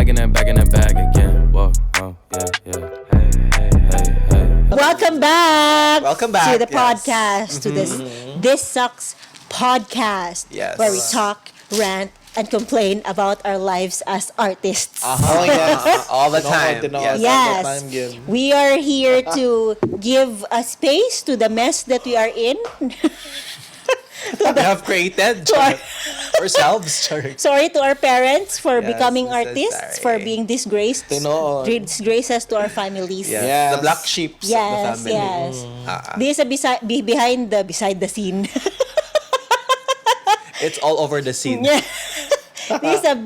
back in that bag again. Whoa, oh, yeah. Hey. Welcome back. Welcome back, to the yes. podcast. To this Sucks podcast, Yes. where we talk, rant, and complain about our lives as artists. Oh, yes. All the time. Yes. Yes, All the time, Gil. we are here to give a space to the mess that we are in. We have created To our- ourselves. Sorry to our parents for Yes, becoming so artists, sorry. for being disgraced. Tinoon. Disgraces to our families. Yes. Yes. The black sheep of the Yes, family. yes. This is a beside the scene. It's all over the scene. This is a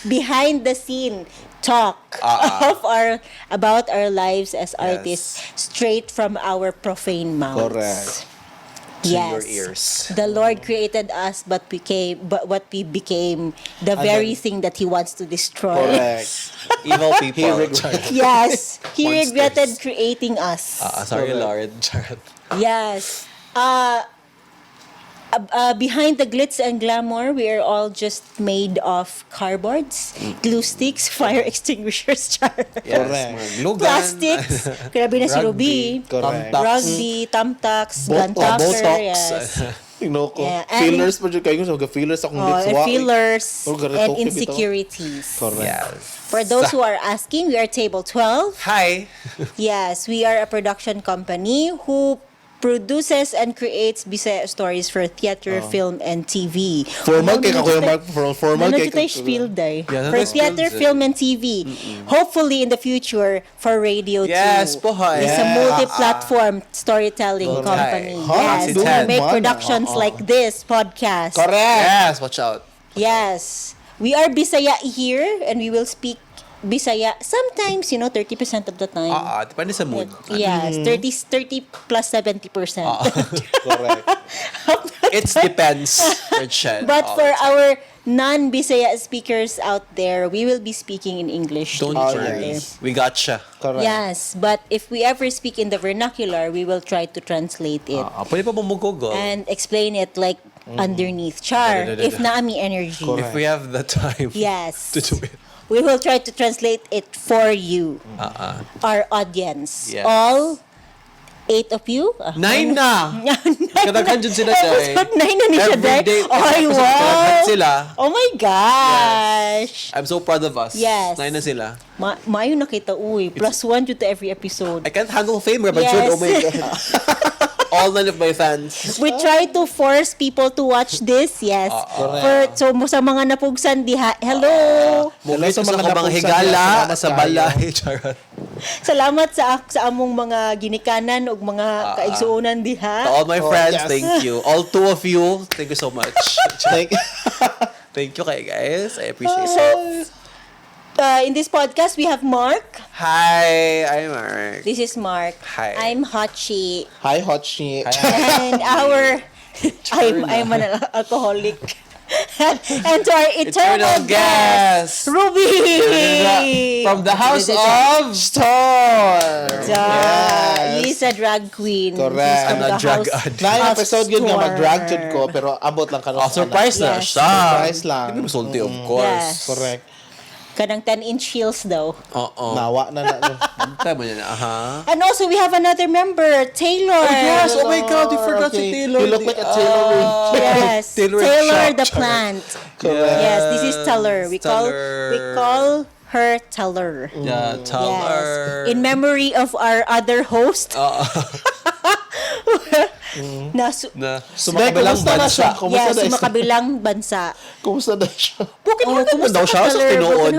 behind the scene talk about our lives as artists, straight from our profane mouths. Correct. To Yes. your ears. The Lord created us, but what we became, the very thing that He wants to destroy. Correct. Evil people. Yes, He Monsters. regretted creating us. Sorry, Correct. Lord. Yes. Behind the glitz and glamour, we are all just made of cardboards, glue sticks, fire extinguishers, Correct. Yes. Mga plastics. Grabe na si Ruby. Correct. Rugby, tamtax, gun Botox. tucker, yes. Tingnan ko. Yeah, and- Fillers pa dyan kayo. So, fillers akong Oh, lips. and Wa- fillers Oh, ganito, and okay, insecurities. Correct. Yes. For those who are asking, we are Table 12. Hi. Yes, we are a production company who produces and creates Bisaya stories for theater, film, and TV. Formal kay Kuya Mark. Formal kay tayo spiel day. Yeah, For nandito theater, spiel, film, and TV. Hopefully, in the future, for radio Yes, too. pohay. It's a Yeah. multi-platform storytelling Correct. company. Huh? Yes, we Content. make Man, productions like this podcast. Correct. Yes, watch out. Yes. We are Bisaya here, and we will speak Bisaya sometimes, 30% of the time. Depende sa mood. Yes, 30 plus 70%. Correct. It depends, Richard. But for our non-Bisaya speakers out there, we will be speaking in English. Don't Oh, worry. yes. We gotcha. Correct. Yes, but if we ever speak in the vernacular, we will try to translate it Pwede pa bumugogo. and explain it like underneath. Char, if naami energy. If we have the time Yes. to do it. We will try to translate it for you, our audience. Yes. All 8 of you? 9 na! Kadaghan dyan sila, Day. Episode 9 na ni siya, Every Day. day, Ay, episode, wow! kadaghan sila. Oh my gosh! I'm so proud of us. Yes. 9 na sila. Maayo nakita, uy. +1 to every episode. I can't handle fame, Rabbi Yes. Jude. Oh my God. All 9 of my fans. We try to force people to watch this, yes. So, sa mga napugsan diha, hello! Hello sa sa mga mga napugsan higala, niya, sa salamat balay. Charot. Salamat sa among mga ginikanan ug mga kaigsuonan diha. To all my friends, yes. thank you. All 2 of you, thank you so much. Thank Thank you kay guys. I appreciate So, it. in this podcast, we have Mark. Hi, I'm Mark. This is Mark. Hi. I'm Hachi. Hi, Hot Shit. And I'm an alcoholic. And to our eternal guest, Ruby! From the house of Storm. He's a drag queen. Correct. He's from I'm a the drag house addict. Na yung of episode yun nga, Storm. mag-drag jud ko, pero abot lang ka. surprise na Yes. siya. Surprise lang. Hindi mo sulti, of course. Yes. Correct. Kanang 10-inch heels daw. Oo. Nawa na. Tama niya na, aha. And also, we have another member, Taylor. Yes, oh my God, we forgot Okay. si Taylor. You look like a Taylor. Yes, Taylor Taylor Shop. the plant. Correct. Yes, this is Teller. We Teller. call her Teller. Yeah, Taylor. Yes. In memory of our other host. na Sumakabilang Kumusta na siya? bansa. Kumusta yes, na siya? makabilang bansa. Kumusta na siya? Broken hearted Kung daw siya sa tinuod.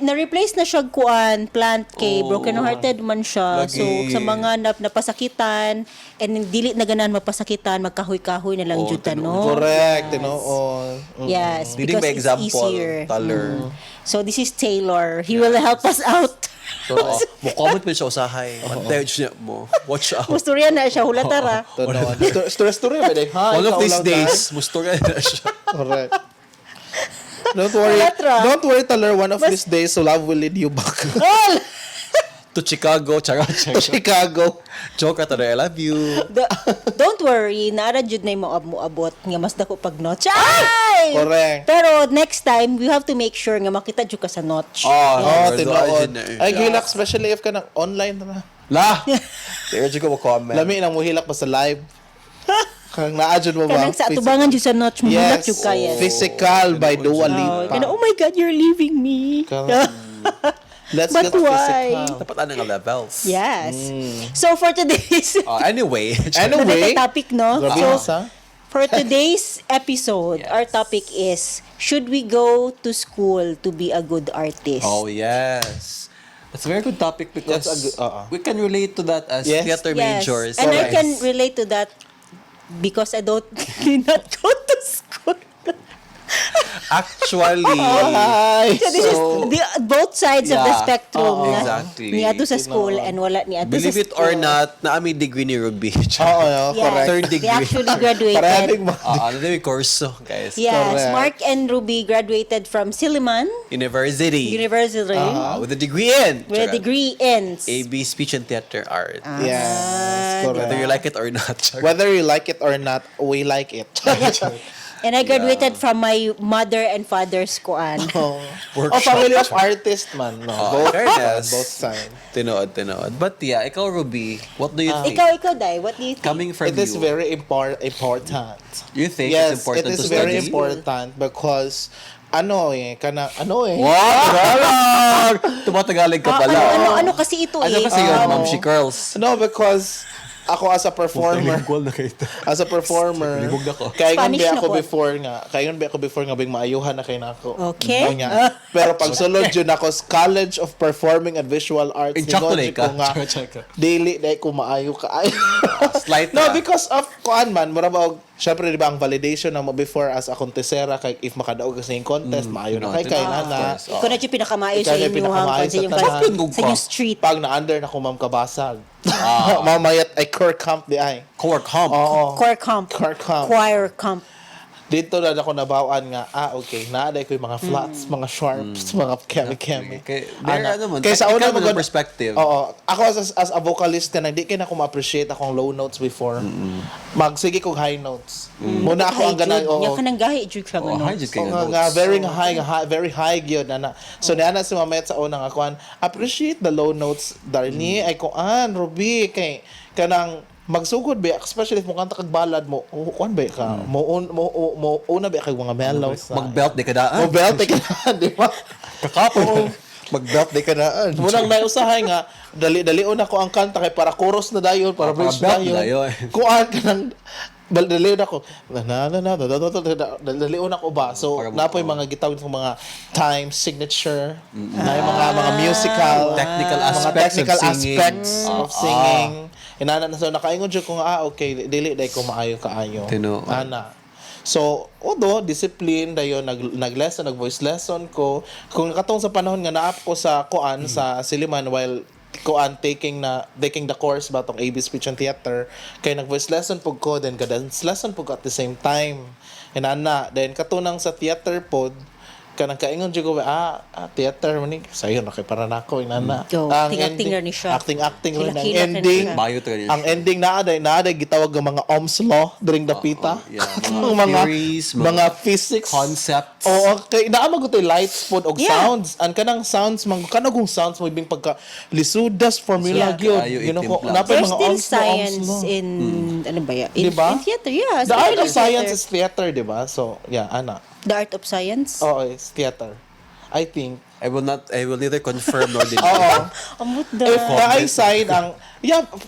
Na-replace na siya kuan plant kay Oh. broken hearted man siya. Lagi. So sa mga napasakitan and dili na ganan mapasakitan magkahoy-kahoy na lang Oh, jud tinuod. no. Correct. Tinoon. Yes, Dili because may it's example. easier. Taylor. So this is Taylor. He will help us out. So, mo-comment mo siya usahay. Mantay siya mo. Watch out. Musturya na siya hulatara. Tinoon. Story ba din? Hi, One of ikaw these lang days, mustura na siya. Correct. Don't worry. Alatra. Don't worry, Taylor. One of these days, so love will lead you back. To Chicago, charot. Chicago. Joke ato na, I love you. Don't worry, naara jud na mo abot nga mas dako pag notch. Ay! Correct. Pero next time, we have to make sure nga makita jud ka sa notch. Oh, Lord, tinuod. Lord. Ay, gilak, especially if ka na online na. La! There ko mo comment. Lami nang muhilak pa sa live. Kang naadjud mo ba? Kanang sa atubangan jud sa notch mo Yes. jud kaya. Physical by Dua Oh, Lipa. kana, oh my God, you're leaving me. Let's But get why? physical. Dapat ano nga levels. Yes. So for today's Anyway. Anyway, topic, no? grabe So, sa. for today's episode, our topic is, should we go to school to be a good artist? Oh, yes. That's a very good topic because Yes, we can relate to that as Yes. theater Yes. majors. And I guys. can relate to that because I did not go to school. Actually, Hi. So, this is both sides of the Yeah. spectrum. Oo. na Exactly. Ni ato sa school and wala ni ato sa believe it school. or not, na may degree ni Ruby. Oo, Yes. correct. Third They degree. actually graduated. Parehing mo. Ano na yung kurso, guys? Yes, Correct. Mark and Ruby graduated from Silliman University. University With a degree in. with a degree in AB Speech and Theater Art. Yes, Whether you correct. like it or not. Whether you like it or not, we like it. And I graduated from my mother and father's kuan. Oh, Workshop. family of artist man. No? Both, fairness. both sides. Tinood. But yeah, ikaw, Ruby, what do you think? Ikaw, Dai, what do you think? Coming from It is you, very important. you think Yes, it's important it is to very study? important because Wow! Tumatagalog ka pala. Ano kasi ito Ano eh? kasi yun, Ma'am She Curls? No, because ako as a performer, na kayo. Libog ako. kaingon Spanish ba na ako po. before nga bing maayuhan na kay nako. Okay. Oo nga. Pero pag sulod yun ako sa College of Performing and Visual Arts, Chocolate ko ka. nga, dili dahil ko maayo ka. Slight No, na. because of kuan man, mura ba, syempre di ba ang validation na mo before as a contestera, kay if makadaog ka sa yung contest, maayo na kay kay nana. Ikaw na yung pinakamaayo Ikaw sa na yung inyong pinakamaayo sa inyong sa tanan. sa inyong street. Pag na-under na ko ma'am kabasag. Mamayat ay core camp di ay. Core comp. Oo. Choir comp. Core camp. Choir comp. Dito na ako nabawaan nga, okay, naaday ko yung mga flats, mga sharps, mga kemi-kemi. Okay. There, ano man, Kaya sa una technical maganda- perspective. Oo. Ako as a vocalist na di kaya na ako ma-appreciate akong low notes before. Magsige kong high notes. Muna ako ang ganang, Nya oo. ka nang gahi jud ka Oh, ano. high just So, kayo nga, very high gyud ana. So niana si mamayat sa unang akuan, appreciate the low notes darni ay kuan Ruby kay kanang magsugod ba especially if mo kanta kag balad mo kuan ba ka mo una ba kag mga mellows. Mag-belt di ka daan. Mo belt ka na, di ba? Kakapon. Mag-belt di ka daan. Munang nausahay nga dali una ko ang kanta kay para chorus na dayon, para para bridge belt na na dayon. dayon. Kuan ka nang dali una ko dali una ko ba so Para napoy mga gitawag ng mga time signature na yung mga musical Technical mga aspects technical of singing. aspects of singing inana na so nakaingon jud ko nga okay dili day ko maayo kaayo Tinuod. ana. So, although discipline dayon nag-lesson, nag-voice lesson ko. Kung nakatong sa panahon nga naap ko sa kuan sa Silliman while kuan taking the course batong AB Speech and Theater kay nag-voice lesson pug ko then ka-dance lesson pug ko at the same time. Inana then katunang sa theater pod kanang kaingon jud ko theater man ni sayo na kay para nako inana. Go. Ang Acting ending- ra ni siya. Acting rin ang Kilakilak ra ni ending. siya. Bayo to ganyan. Ang ending naaday gitawag ng mga Ohm's law during the pita. yeah. Ang Mga theories, mga physics Concepts. Oo, kay naa magutay lights pod og Yeah. sounds. Ang kanang sounds kanagong sounds mo ibing pagka lisudas formula Yeah. gyud. Kaayo You know ko itimpla. napay There's mga still Ohm's law, science Ohm's law. in ano ba ya? In, Diba? in theater, yeah. The art especially of in science theater. is theater, di ba? So, yeah, ana. The art of science. Oo, it's theater. I think. I will neither confirm nor deny. Oo. Amot If da. the eye side ang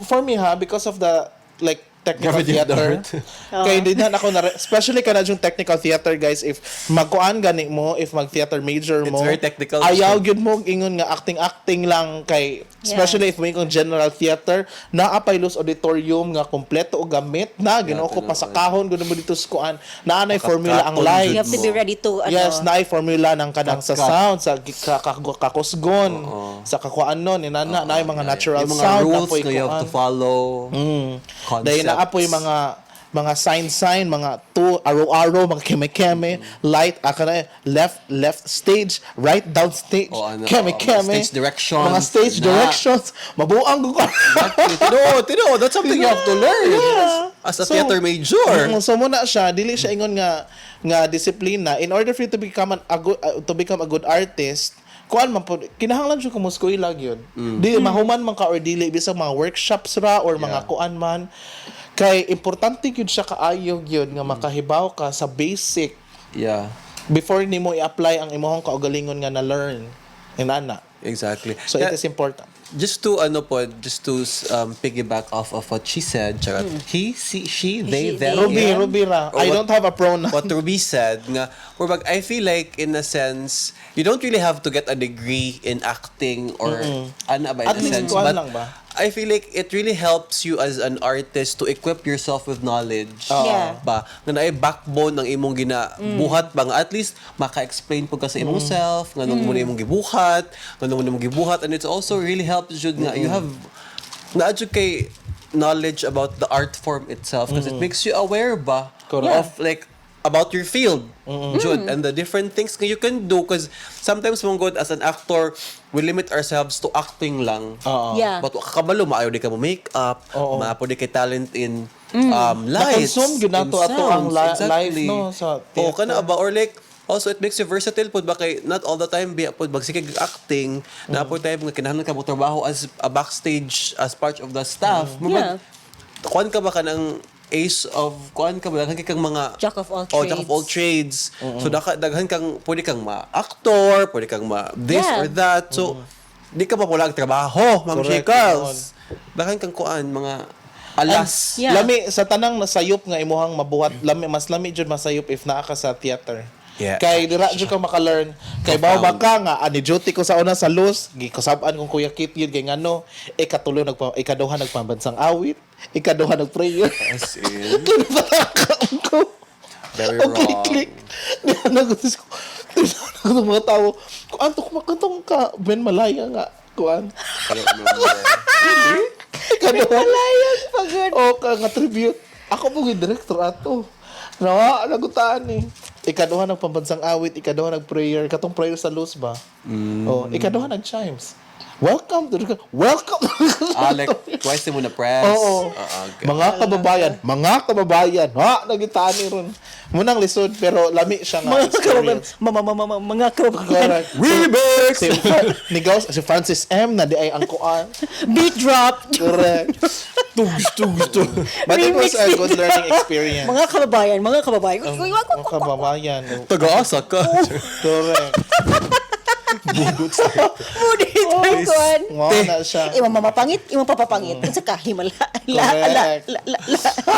for me because of the like technical Gravity of the theater. earth. Kaya din na ako especially kana yung technical theater guys if magkuan gani mo if mag theater major mo. It's very technical. Ayaw gyud mo ingon nga acting lang kay especially if may kung general theater naapay Luz Auditorium nga kompleto og gamit na Ginoo ko pa sa kahon gud mo dito sa kuan naanay formula ang Nakakatol light. You have to be ready to ano. Yes, naay formula ng kanang sa Cut. sound, sa kakusgon, sa kakuan nun, inana, naay mga natural Yung mga sound rules apoy na you have to kuan. follow. Dahil Concepts. naapoy mga mga sign, mga arrow, mga keme-keme, light, left stage, right down stage, keme-keme, stage directions. mga stage Na. directions, mabuang ko. Tino, that's something you have to learn. Yeah. As a theater major. So muna siya, dili siya ingon nga disiplina. In order for you to become a good artist, kuan man po, kinahanglan siya kumuskoy lag yun. Di mahuman man ka or dili bisag mga workshops ra or mga kuan man. Kay importante gyud siya kaayo gyud nga makahibaw ka sa basic Yeah. before nimo i-apply ang imong kaugalingon nga na learn. Inana. Exactly. So it is important. Just to piggyback off of what she said, charot. He, she, they, them. Ruby ra. Or I what- don't have a pronoun. What Ruby said, nga, I feel like in a sense, you don't really have to get a degree in acting or ano ba in At a least sense, kuan but lang ba? I feel like it really helps you as an artist to equip yourself with knowledge. Yeah. Ba? Nga naay backbone ng imong ginabuhat ba nga at least maka-explain po ka sa imong self, nga nung mo na imong gibuhat, nga nung mo na imong gibuhat, and it also really helps you nga you have naadyo kay knowledge about the art form itself because it makes you aware ba Correct. of like about your field, Jud, and the different things nga you can do because sometimes mong good as an actor, we limit ourselves to acting lang. Yeah. But kakabalo, maayo di ka mo make-up, Oo. maapo di kay talent in lights, Na-consume gyud nato in ato ang sounds. life no sa O, theater. kana ba? Or like, also, it makes you versatile po ba kay not all the time biya po magsikig acting na po tayo nga kinahanglan ka mo trabaho as a backstage as part of the staff. Yeah. Kuan ka ba ka ng ace of kuan ka ba daghan kang mga Jack of all jack of all trades. So daghan kang pwede kang ma-actor, pwede kang this Yeah. or that. So di ka pa wala ang trabaho, Ma'am Correct, Shekels. Daghan kang kuan mga alas. Yeah. Lami sa tanang nasayop nga imuhang mabuhat, mas lami jud masayop if naa ka sa theater. Yeah. Kay dira jud ka maka-learn. Kay bawo ba ka nga ani duty ko sa una sa luz, gikusab-an kong Kuya Kit yun kay ngano, ikatulo ikaduha nagpambansang awit, ikaduha nagprayer. As in, Kinapatakaon ko. very Ang wrong. click. Nagutis ko. Nagutis mga tao. Kuan to kumakantong ka. Ben Malaya nga. Kuan. I don't remember. Ikaduha. Malayan pa good. O ka nga tribute. Ako po yung director ato. Nawa, nagutaan eh. Ikaduha ng pambansang awit, ikaduha ng prayer, katong prayer sa luz ba? Oh, ikaduha ng chimes. Welcome to the... Welcome! Like, twice mo na press. Oo. Okay. Mga kababayan, ha, nagitaan ni ron. Munang lisod, pero lami siya nga Mga kababayan. experience. Mga kababayan. Correct. Remix! Si Francis M. na di ay ang kuan. Beat drop. Correct. But it was a good learning experience. Mga kababayan. Uy, wag Mga kababayan. Taga-asa ka. Correct. Mudi kuan. Nga na siya. Imong mamapangit, imong papapangit. Unsa ka himala? Correct.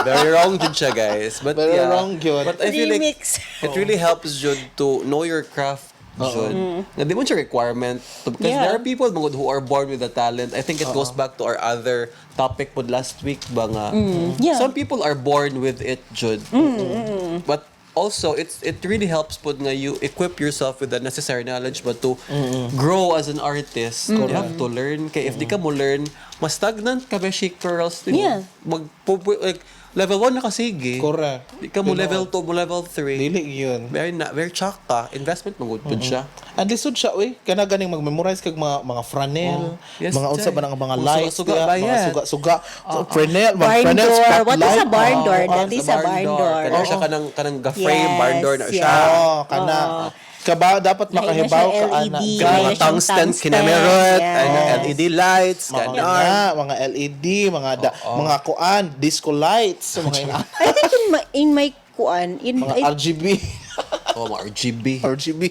Very wrong din siya, guys. But Very yeah. wrong yun. But I feel like Remix. it really helps Jud to know your craft. Jud. Nga di mo siya requirement. Because Yeah. there are people mga who are born with a talent. I think it goes back to our other topic po last week ba nga. Yeah. Some people are born with it, Jud. But also, it really helps po nga you equip yourself with the necessary knowledge but to grow as an artist. You have to learn. Kaya if di ka mo learn, mas stagnant ka ba, Chic Girls? Yeah. Like, level 1 na kasige. Correct. Di ka mo level 2, mo level 3. Dili yun. Very chak ka. Investment magudpod siya. And lisod siya, uy. Kana ganing mag-memorize kag mga franel, Yes, mga unsa ba Jay. ng mga Mga lights, suga-suga diya, ba mga yan? suga-suga. So, franel, mga Barn franel door. spotlight. What is a barn door? Oh, That is a barn door. Kana siya kanang ga-frame, Yes, barn door na siya. Oh, kana. Kaba dapat Lain na makahibaw siya ka ana. LED. Mga Lain na siyang tungsten, tungsten. kinamerot, Yes. LED lights, Mga ganon. mga LED, mga kuan, disco lights, mga I think in my kuan, mga RGB. Oh, mga RGB. RGB.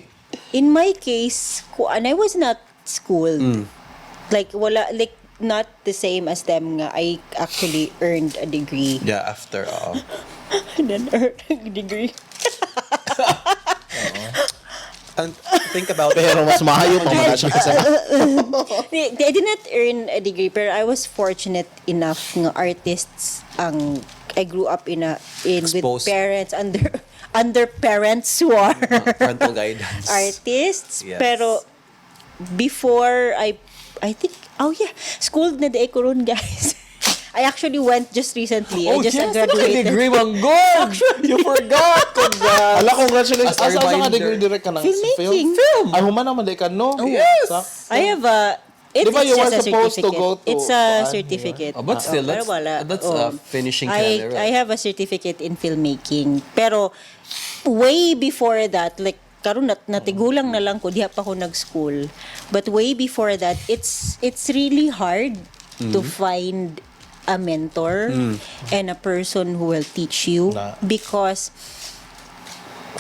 in my case, kuan, I was not schooled. Like not the same as them nga. I actually earned a degree. Yeah, after. And then earned a degree. And think about Pero mas mahayo pa mga siya sa I did not earn a degree, pero I was fortunate enough nga artists ang I grew up with Exposed. parents under parents who are parental guidance. artists. Yes. Pero before I think schooled na di ko ron, guys. I actually went just recently. I just Ano graduated. degree mang good. You forgot. Congrats. Ala, congratulations. As a Asa ka reminder. degree direct ka ng Filmmaking. film? Ay, human naman di ka, no? Yes. I have a... It's, Di ba it's you just were a supposed to certificate. go to It's a kuan, certificate. Oh, but still, Pero that's wala. finishing I Canada, I right? have a certificate in filmmaking. Pero way before that, like karon natigulang na lang ko, diha pa ako nag-school. But way before that, it's really hard to find a mentor and a person who will teach you Na. because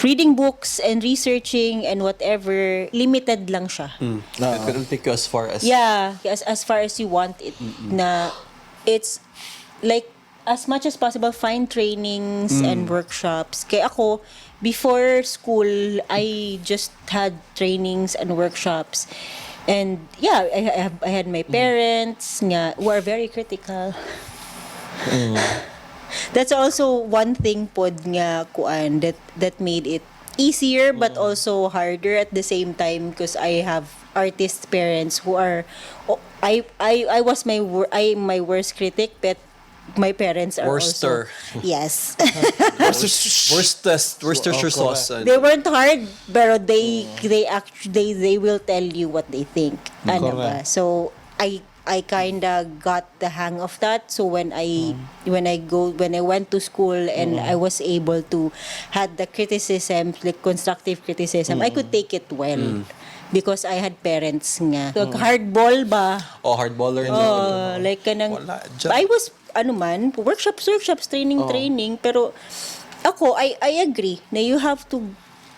reading books and researching and whatever, limited lang siya. It couldn't take you as far as... Yeah, as far as you want it na it's like as much as possible find trainings and workshops. Kaya ako before school I just had trainings and workshops. And yeah, I had my parents nga who are very critical. That's also one thing pod nga kuan that made it easier but also harder at the same time because I have artist parents who are I was my worst critic but my parents are Worster. also yes. Worcestershire sauce. They weren't hard pero they will tell you what they think. Ano ba? Correct. So I kinda got the hang of that. So when I went to school and I was able to had the criticism, like constructive criticism, I could take it well. Because I had parents nga. Hardball ba? Oh, hardballer. Like kanang Wala, dyan. I was workshops, training, pero ako I agree na you have to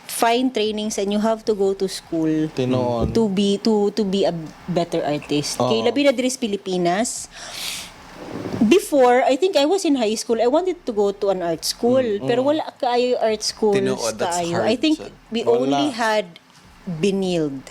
find trainings and you have to go to school Tinoon. to be a better artist. Kay labi na diri sa Pilipinas. Before, I think I was in high school. I wanted to go to an art school, pero wala kaayo art schools Tinuod, that's kaayo. hard I think siya. we Wala. only had Binild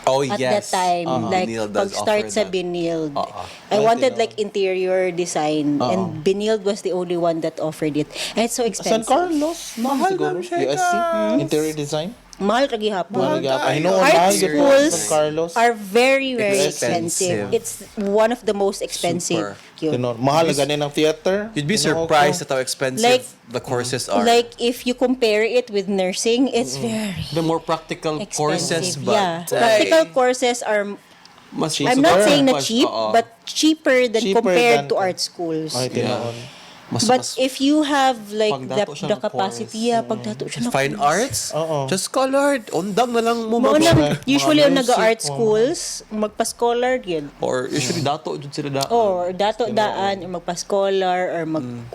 Oh, at yes. that time. Like, Binild does pag-start offer sa that. Binild. Right, I wanted you know. like interior design and Binild was the only one that offered it. And it's so San expensive. Carlos? Mahal siguro. lang siya, USC? guys. Interior design? Mahal ra gihapon. I know, Art mahal yun schools San Carlos. are very, very Expensive. expensive. It's one of the most expensive. Yun. Tinoon. Mahal na ganin ang theater. You'd be Tinoon surprised ko. at how expensive Like- the courses are. Like, if you compare it with nursing, it's very the more practical courses, expensive. but Yeah. Practical courses are, mas I'm not Cheaper. saying na Mas- cheap, oo. but cheaper than Cheaper compared than- to art schools. Ay, tinoon. mas, But mas if you have like Pagdato siya the ng capacity, course. pagdato siya ng fine course. arts, Oo. just colored, undang na lang mo Mao mag- na, usually ang music, nag-art mga- schools, magpa-scholar yun. or usually dato jud sila da. Or dato daan, or magpa-scholar, or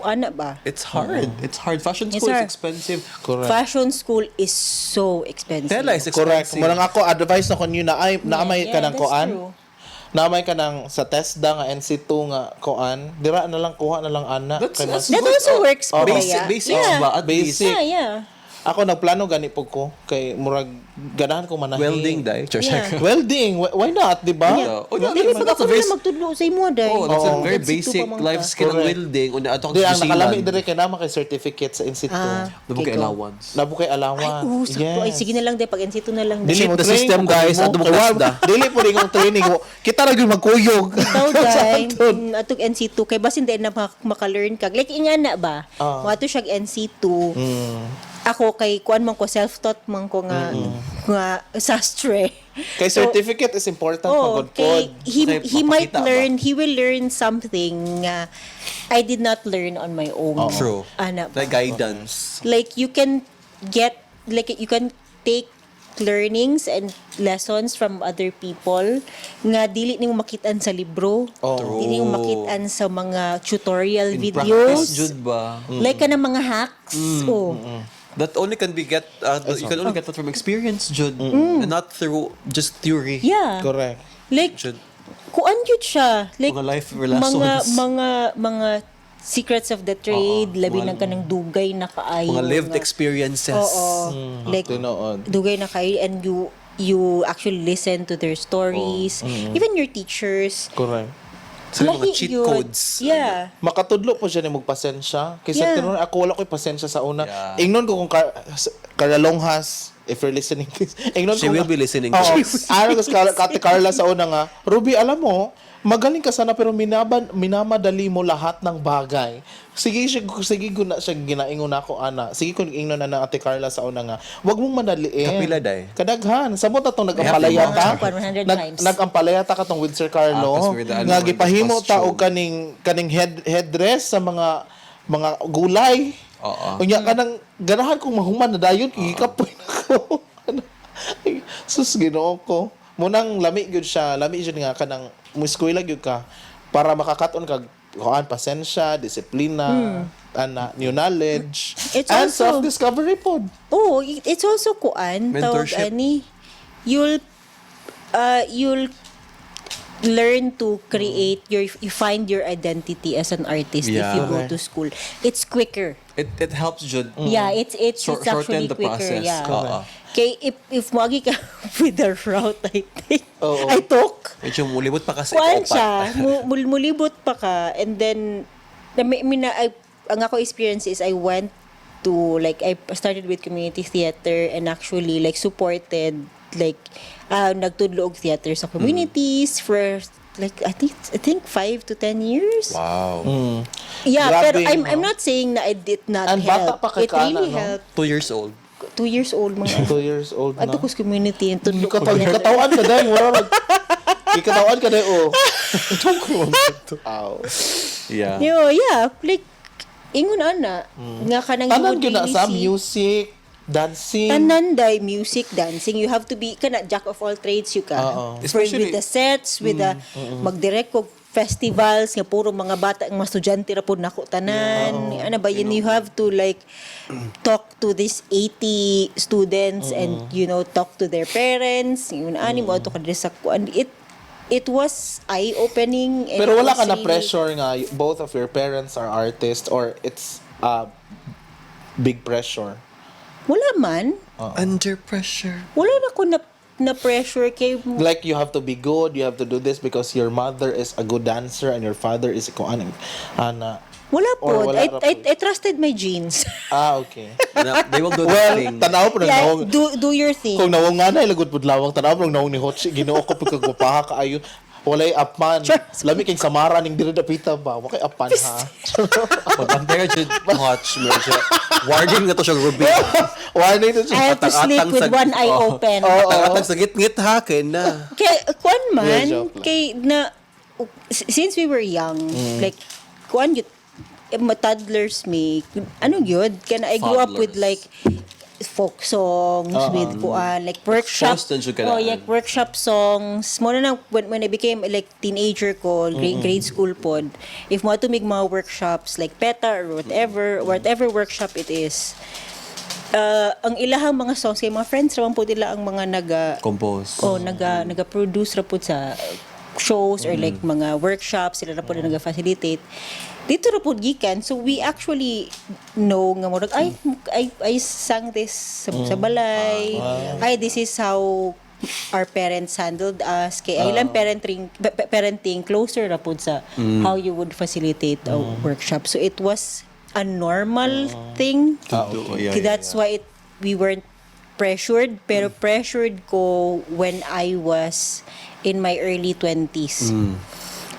ano ba? It's hard. It's hard. Fashion It's school is hard. expensive. Correct. Fashion school is so expensive. Tela is Correct. expensive. Murang ako advice na kon yun na ay naamay ka ng that's koan. true. Naamay ka ng sa TESDA nga NC2 nga koan. Dira na lang kuha na lang ana. That's- Kay mas- that's That also works po Basic, kaya. basics Yeah. ba? At least. Basic. Yeah. Ako nagplano gani po ko kay murag ganahan ko manahi. Welding dai. Yeah. Welding, why not, di ba? Yeah. Oh, yeah, Dili but pag that's a ako very- na magtudlo sa imo day. Oh, that's a Oo. very That's ito basic pa man life ka. skill ng Correct. welding. Una ato Di ang sa nakalami Zealand. dire kay nama kay certificate sa NC2. Nabo kay Okay, go. allowance. Nabo kay allowance. Ay, sakto. Ay, sige na lang day. Pag NC2 na lang day. Shape mo the training system, ko, guys. mo- Ato mo kay TESDA. Dili po rin yung training. Kita ra gyud magkuyog. Ikaw day, atog NC2 kay basin day na maka-learn kag. Like ingana ba? Wato siya NC2. Ako kay kuan man ko self-taught man ko nga sastre. Kay certificate is important Oh, pagod kay pod. he might mapakita ba? learn, he will learn something I did not learn on my own. True. Ana The ba? guidance. Like you can take learnings and lessons from other people nga dili nimo makitaan sa libro. Dili nimo makitaan sa mga tutorial In videos. practice, jud ba? Like ka ng mga hacks. Oh. That only can be you can only get that from experience, Jud, and not through just theory. Yeah. Correct. Like Jud. kuan yun siya. Like Mga life lessons. mga secrets of the trade, labi mga- na ka ng dugay na kaayo. Mga lived nga- experiences. Oo. Like Tinood. dugay na kayo and you actually listen to their stories. Even your teachers. Correct. Sila mga lahi cheat yun. codes. Yeah. Makatudlo po siya ni magpasensya. Kaysa Yeah. tinuod ako wala ko'y pasensya sa una. Yeah. Ingnon ko kung Carlalonghas, if you're listening. Ingnon She ko will nga- be listening to Oo. this. Ano ko Kati Carla sa una nga, Ruby, alam mo, magaling ka sana pero minamadali mo lahat ng bagay. Sige ko na siya ginaingon ako ana. Sige ko ingnon na Ate Carla sa una nga. Wag mong madaliin. Kapila, day? Kadaghan. Samot atong nagampalayata. Mga 100 times. Nagampalayata ka tong with Sir Carlo. kasi with the Nga animal gipahimo ta og costume. kaning headdress sa mga gulay. Oo. Unya kanang ganahan kong mahuman na dayon gikapoy nako. Sus Ginoo ko. Munang lami gyud siya, lami gyud nga kanang muskwela gyud ka para makakaton kag kuan pasensya, disiplina, ana new knowledge It's and also- self-discovery pod. Oh, it's also kuan tawag Mentorship. ani you'll learn to create you find your identity as an artist if Yeah. you go to school. It's quicker. It helps Jud. Yeah, it's Shorten actually the quicker. process. Yeah. Oo. Okay, if magi ka with the route, I think Oo. I took. Medyo mulibot pa kasi Kuan ikaw siya, mulibot pa ka, and then ang ako experience is I went to I started with community theater and actually supported nagtudlo og theater sa communities for I think 5 to 10 years. Wow. Yeah, Grabe, pero I'm no? not saying na it did not And bata help. pa kay It really Kana, no? helped. 2 years old. 2 years old mga 2 years old na. Ato ko sa community and tudlo ko. Katawan ka dahil wala Ikatawan ka dahil oh. Ow. Yeah. Yeah, ingon ana nga kanang Tanan you would gyud na really sa see- music, dancing. Tanan day music, dancing. You have to be kana jack of all trades you ka. Oo. Especially- With the sets, with the magdirect og festivals nga puro mga bata ang mga estudyante ra pud nako tanan. Ano ba yun? You have to talk to these 80 students and talk to their parents. Yun ani mo ato ka diri sa kuan. It was eye-opening. and Pero it wala was ka na really- pressure nga both of your parents are artists or it's big pressure. Wala man. Under pressure. Wala na ko na pressure kay Like you have to be good, you have to do this because your mother is a good dancer and your father is kuan ana. wala Or po. wala ra I trusted my genes. Okay. They will do the Well, thing. tanaw po Yeah, nawong do your thing. kung nawong nga na ilagod pud lawang tanaw po nawong ni Hochi Ginoo ko pagka gupaha kaayo. Walay apan. Lami kay Samara ning diri dapita ba. Wa kay apan ha. Pag-compare Jud watch medyo. Warning na to siya Ruby. Warning to I have to sleep with one eye open. Atang sa git-ngit ha kay na. Kay kuan man Yeah, joke lang. kay na since we were young, kuan yun toddlers me ano yun can I grew up with Toddlers. folk songs with kuan workshop Post na jud ka daan. workshop songs mo na when I became teenager ko grade school pod if mo to mig mga workshops like PETA or whatever workshop it is ang ilahang mga songs kay mga friends raman po nila ang mga Compose. naga-produce ra po sa shows or mga workshops sila na po na naga-facilitate dito ra po gikan so we actually know nga murag I sang this sa balay this is how our parents handled us kay ay lang parenting closer ra po sa how you would facilitate a workshop so it was a normal thing Yeah, that's why we weren't pressured pero pressured ko when I was in my early 20s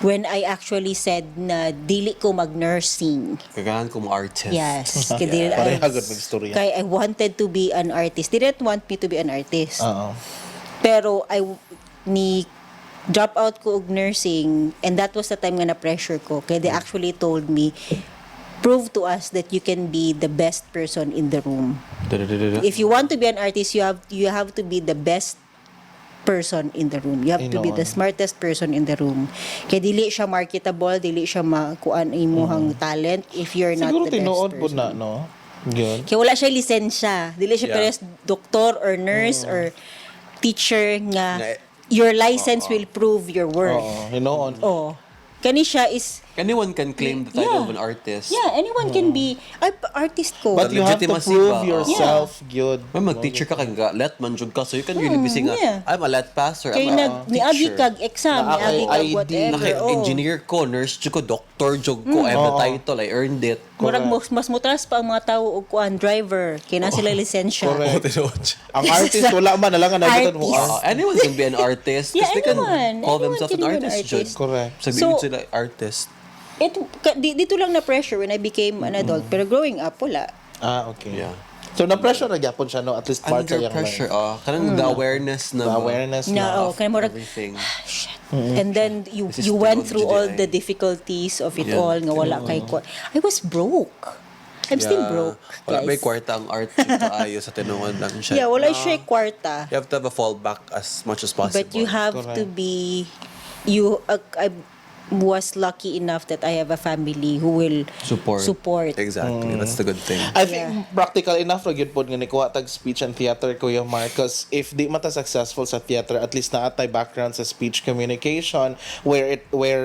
when I actually said na dili ko mag-nursing. Kagahan ko mo artist. Yes. Kaya dili- Pareha gud mag istorya. kaya I wanted to be an artist. They didn't want me to be an artist. Oo. Pero ni drop out ko og nursing and that was the time nga na pressure ko. Kaya they actually told me prove to us that you can be the best person in the room. If you want to be an artist, you have to be the best person in the room. You have to be the smartest person in the room. Kaya dili siya marketable, dili siya makuan imuhang talent if you're not Siguro the best tinuod po person. na no. Yun. Kaya wala siya lisensya. Dili siya Yeah. pares doktor or nurse or teacher nga Na- your license will prove your worth. Oo, hinoon. Oh. Kani siya is Anyone can claim the title of an artist. Yeah, anyone can be artist ko. But you have to legitimacy prove ba? yourself good. May mag-teacher ka kang let man jud ka, so you can really be saying, yeah. I'm a let pastor, Kay I'm a niagi teacher. kag exam, Na niagi kag ID. whatever. Naka-engineer ko, nurse jud ko, doctor jud ko, I have the title, I earned it. Murag mas mutras pa ang mga tao og kuan driver kay na sila lisensya. Correct. Ang artist, wala man, nalangan na nabitan mo. Artist. Anyone can be an artist. Yeah, Kasi they can anyone. call Anyone themselves can an be an artist, jud. artist. Correct. Sabihin So- sila artist. Dito lang na pressure when I became an adult, pero growing up wala. Okay. Yeah. So, na-pressure na gyapon siya, no? At least part sa Under iyang pressure, life. kanang the awareness na The awareness Na na. kay murag everything. shit. And then you This is you went too through old all today. the difficulties of it Yeah. all nga wala kay ko. I was broke. I'm still broke, Wala may guys. kwarta ang art kaayo sa tinungan lang siya. Yeah, wala siya kwarta. You have to have a fallback as much as possible. But you have to Correct. be I was lucky enough that I have a family who will support. Exactly. That's the good thing. I think practical enough ra gyud pod nga nikuha tag speech and theater Kuya Mark, because if di mata successful sa theater, at least naatay background sa speech communication where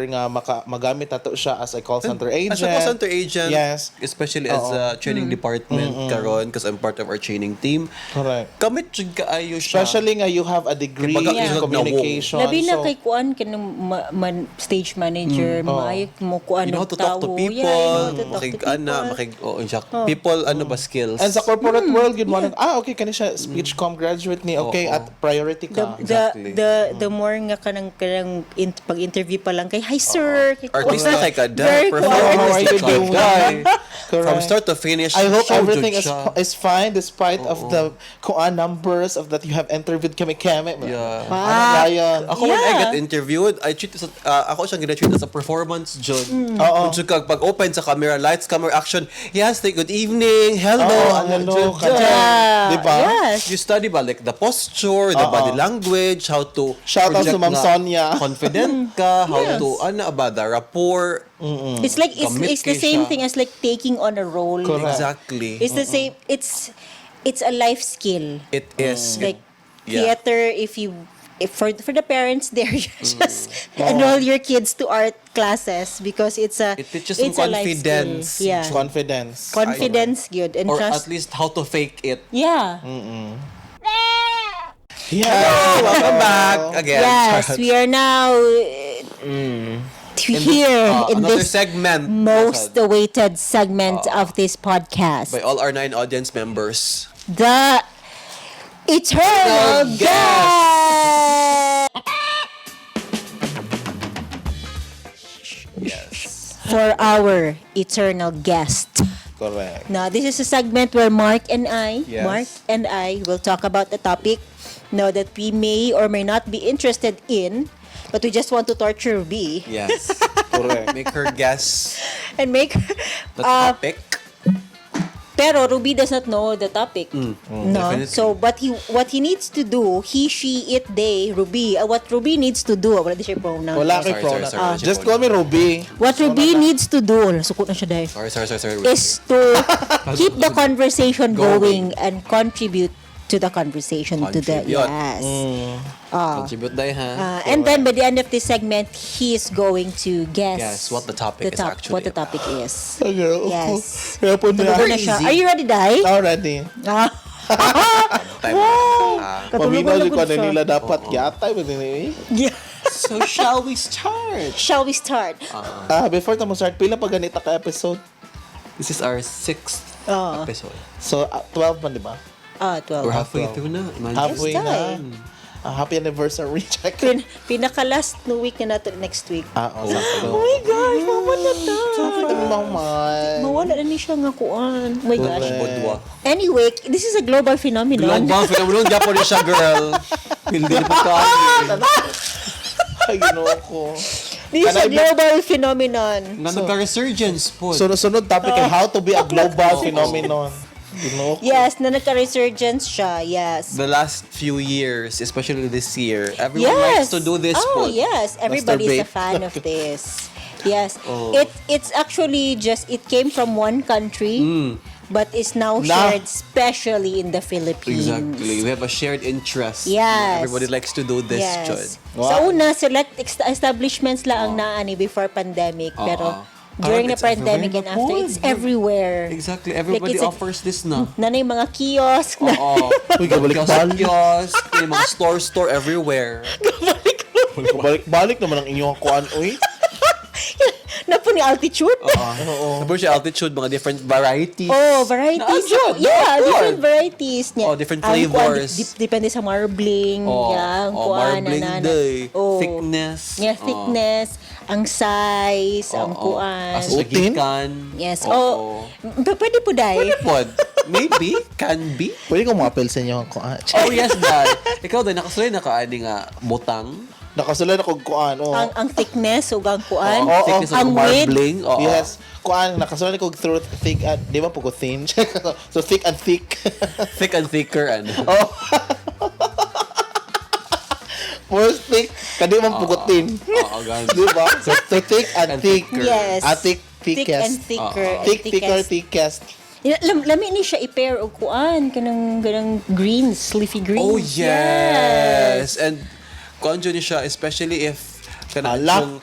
nga magamit nato siya as a call center agent. As a call center agent, Yes. especially as a training department karon, because I'm part of our training team. Correct. Kamit jud kaayo siya. Especially nga you have a degree Kumbaga, in ihag na communication. Labi na so- kay kuan kanang stage manager, maayo mo kuan You know how to talk to tao. people, Yeah, you know how to talk to people, ano ba skills? And sa corporate world, yun mo okay, kani siya speech com graduate ni, okay, Oo. at priority ka. Exactly. The more nga kanang pag-interview pa lang kay hi sir. Kay Artista kay ka Very da, cool. performance How are you ka ka doing? guy. Correct. From start to finish, I hope show everything jud siya. is fine despite of the numbers of that you have interviewed kami. Yeah. Ano Ryan? Ako when I Yeah. get interviewed, I treat as ako siyang gina-treat as a performance jud. Oo. Kung kag pag open sa camera, lights, camera, action. Yes, good evening. Hello. Hello. Jud, jud. Yeah. Diba? Yes. You study ba like the posture, the body language, how to Shout out project to Ma'am na Sonia. confident ka, how Yes. to ba the rapport. It's like it's Commit the kay same siya. thing as like taking on a role. Correct. Exactly. It's the same. It's a life skill. It is. Like Yeah. theater, if for the parents there, you just enroll your kids to art classes because It teaches it's them a life confidence. skill. Yeah, Confidence. confidence, good, and Or trust. at least how to fake it. Yeah. Yeah. Welcome back again. Yes, we are now here in another this segment most awaited segment of this podcast. by all our 9 audience members. The Eternal Guest! Yes. For our eternal guest. Correct. Now, this is a segment where Mark and I Yes. will talk about a topic now that we may or may not be interested in, but we just want to torture Ruby Yes. Correct. Make her guess and make the topic. Pero Ruby does not know the topic. No. definitely. So what he needs to do, he, she, it, they, Ruby. What Ruby needs to do, wala di siya pronoun. Wala Sorry, kay pronoun. sorry. Just call me Ruby. What Ruby needs to do, sukot na siya dahil, Sorry. is to keep the conversation going and contribute to the conversation to the Contribute. yes. Contribute dahil ha. And then by the end of this segment, he is going to guess Guess what the topic is actually what the topic is. Okay. Yes. Kaya po Tuloy na na. siya. Are you ready, Dai? Already. Ah. Time. Katulungan Paminaw na ko gud na siya. nila dapat yatay ba din Yeah. So shall we start? Shall we start? Before ta mo start, pila pa ganita ka episode? This is our 6th Oh. episode. So 12 man di ba? 12. We're halfway through na. Imagine. Halfway Yes, na. Tay. Happy anniversary check. Pinaka-last no week na nato next week. Oh Oh sakto. my gosh, mawala na. Mamay. Mawala na ni siya nga kuan. Oh my gosh. Budwa. Anyway, this is a global phenomenon. Global phenomenon. Japanese siya, girl. Hindi po ka. Ay, ginoo ko. This is a global phenomenon. Na nagka-resurgence po. Sunod topic ay how to be a global phenomenon. Ginoo ko. Yes, na nagka-resurgence siya. Yes. The last few years, especially this year, everyone Yes. likes to do this Oh, po. yes. Everybody's a Masturbate. fan of this. Yes. Oh. It's actually just, it came from one country. but is now Na- shared especially in the Philippines. Exactly. We have a shared interest. Yes. Everybody likes to do this, Jud. Yes. Wow. Sa una, select establishments lang ang naani before pandemic. Pero during the Parang it's pandemic and everywhere after, na po. it's everywhere. Exactly. Everybody it's a- offers this na. Nanay mga kiosk na. Oo. Uy, kabalik-balik. Kiosk, yung mga store everywhere. Balik naman ang inyong kuan, uy. na po ni altitude. Tapos siya altitude, mga different varieties. Oh, varieties. Naasad, Yeah, naasad. different varieties niya. Oh, different Ang kuan, flavors. depende sa marbling. Yang marbling day. Oh. Thickness. Yeah, thickness. Ang size. Ang kuan. As Utin? lagikan. Yes. Oo. Pwede po dahil. Pwede po. Maybe. Can be. Pwede kong mga sa inyo ang kuan. Oh, yes, dad. Ikaw, dad, nakasulay na kaani nga butang. Nakasulay na kong kuan, oh. Ang thickness o ang kuan. Oo, thickness ang of width. marbling. Oo. Yes. Kuan, nakasulay na kong through thick and, di ba po ko thin? So, thick and thick. Thick and thicker, ano. Oh. More thick, kadi man pugutin. Oo, ganun. Di ba? So, thick and thick. Yes. Thick, Thick thickest. and thicker. Thick, thicker, thickest. Lami ni siya i-pair o kuan. Kanang greens, leafy greens. Oh, yes. And kuan dyan siya, especially if kanang Ala. yung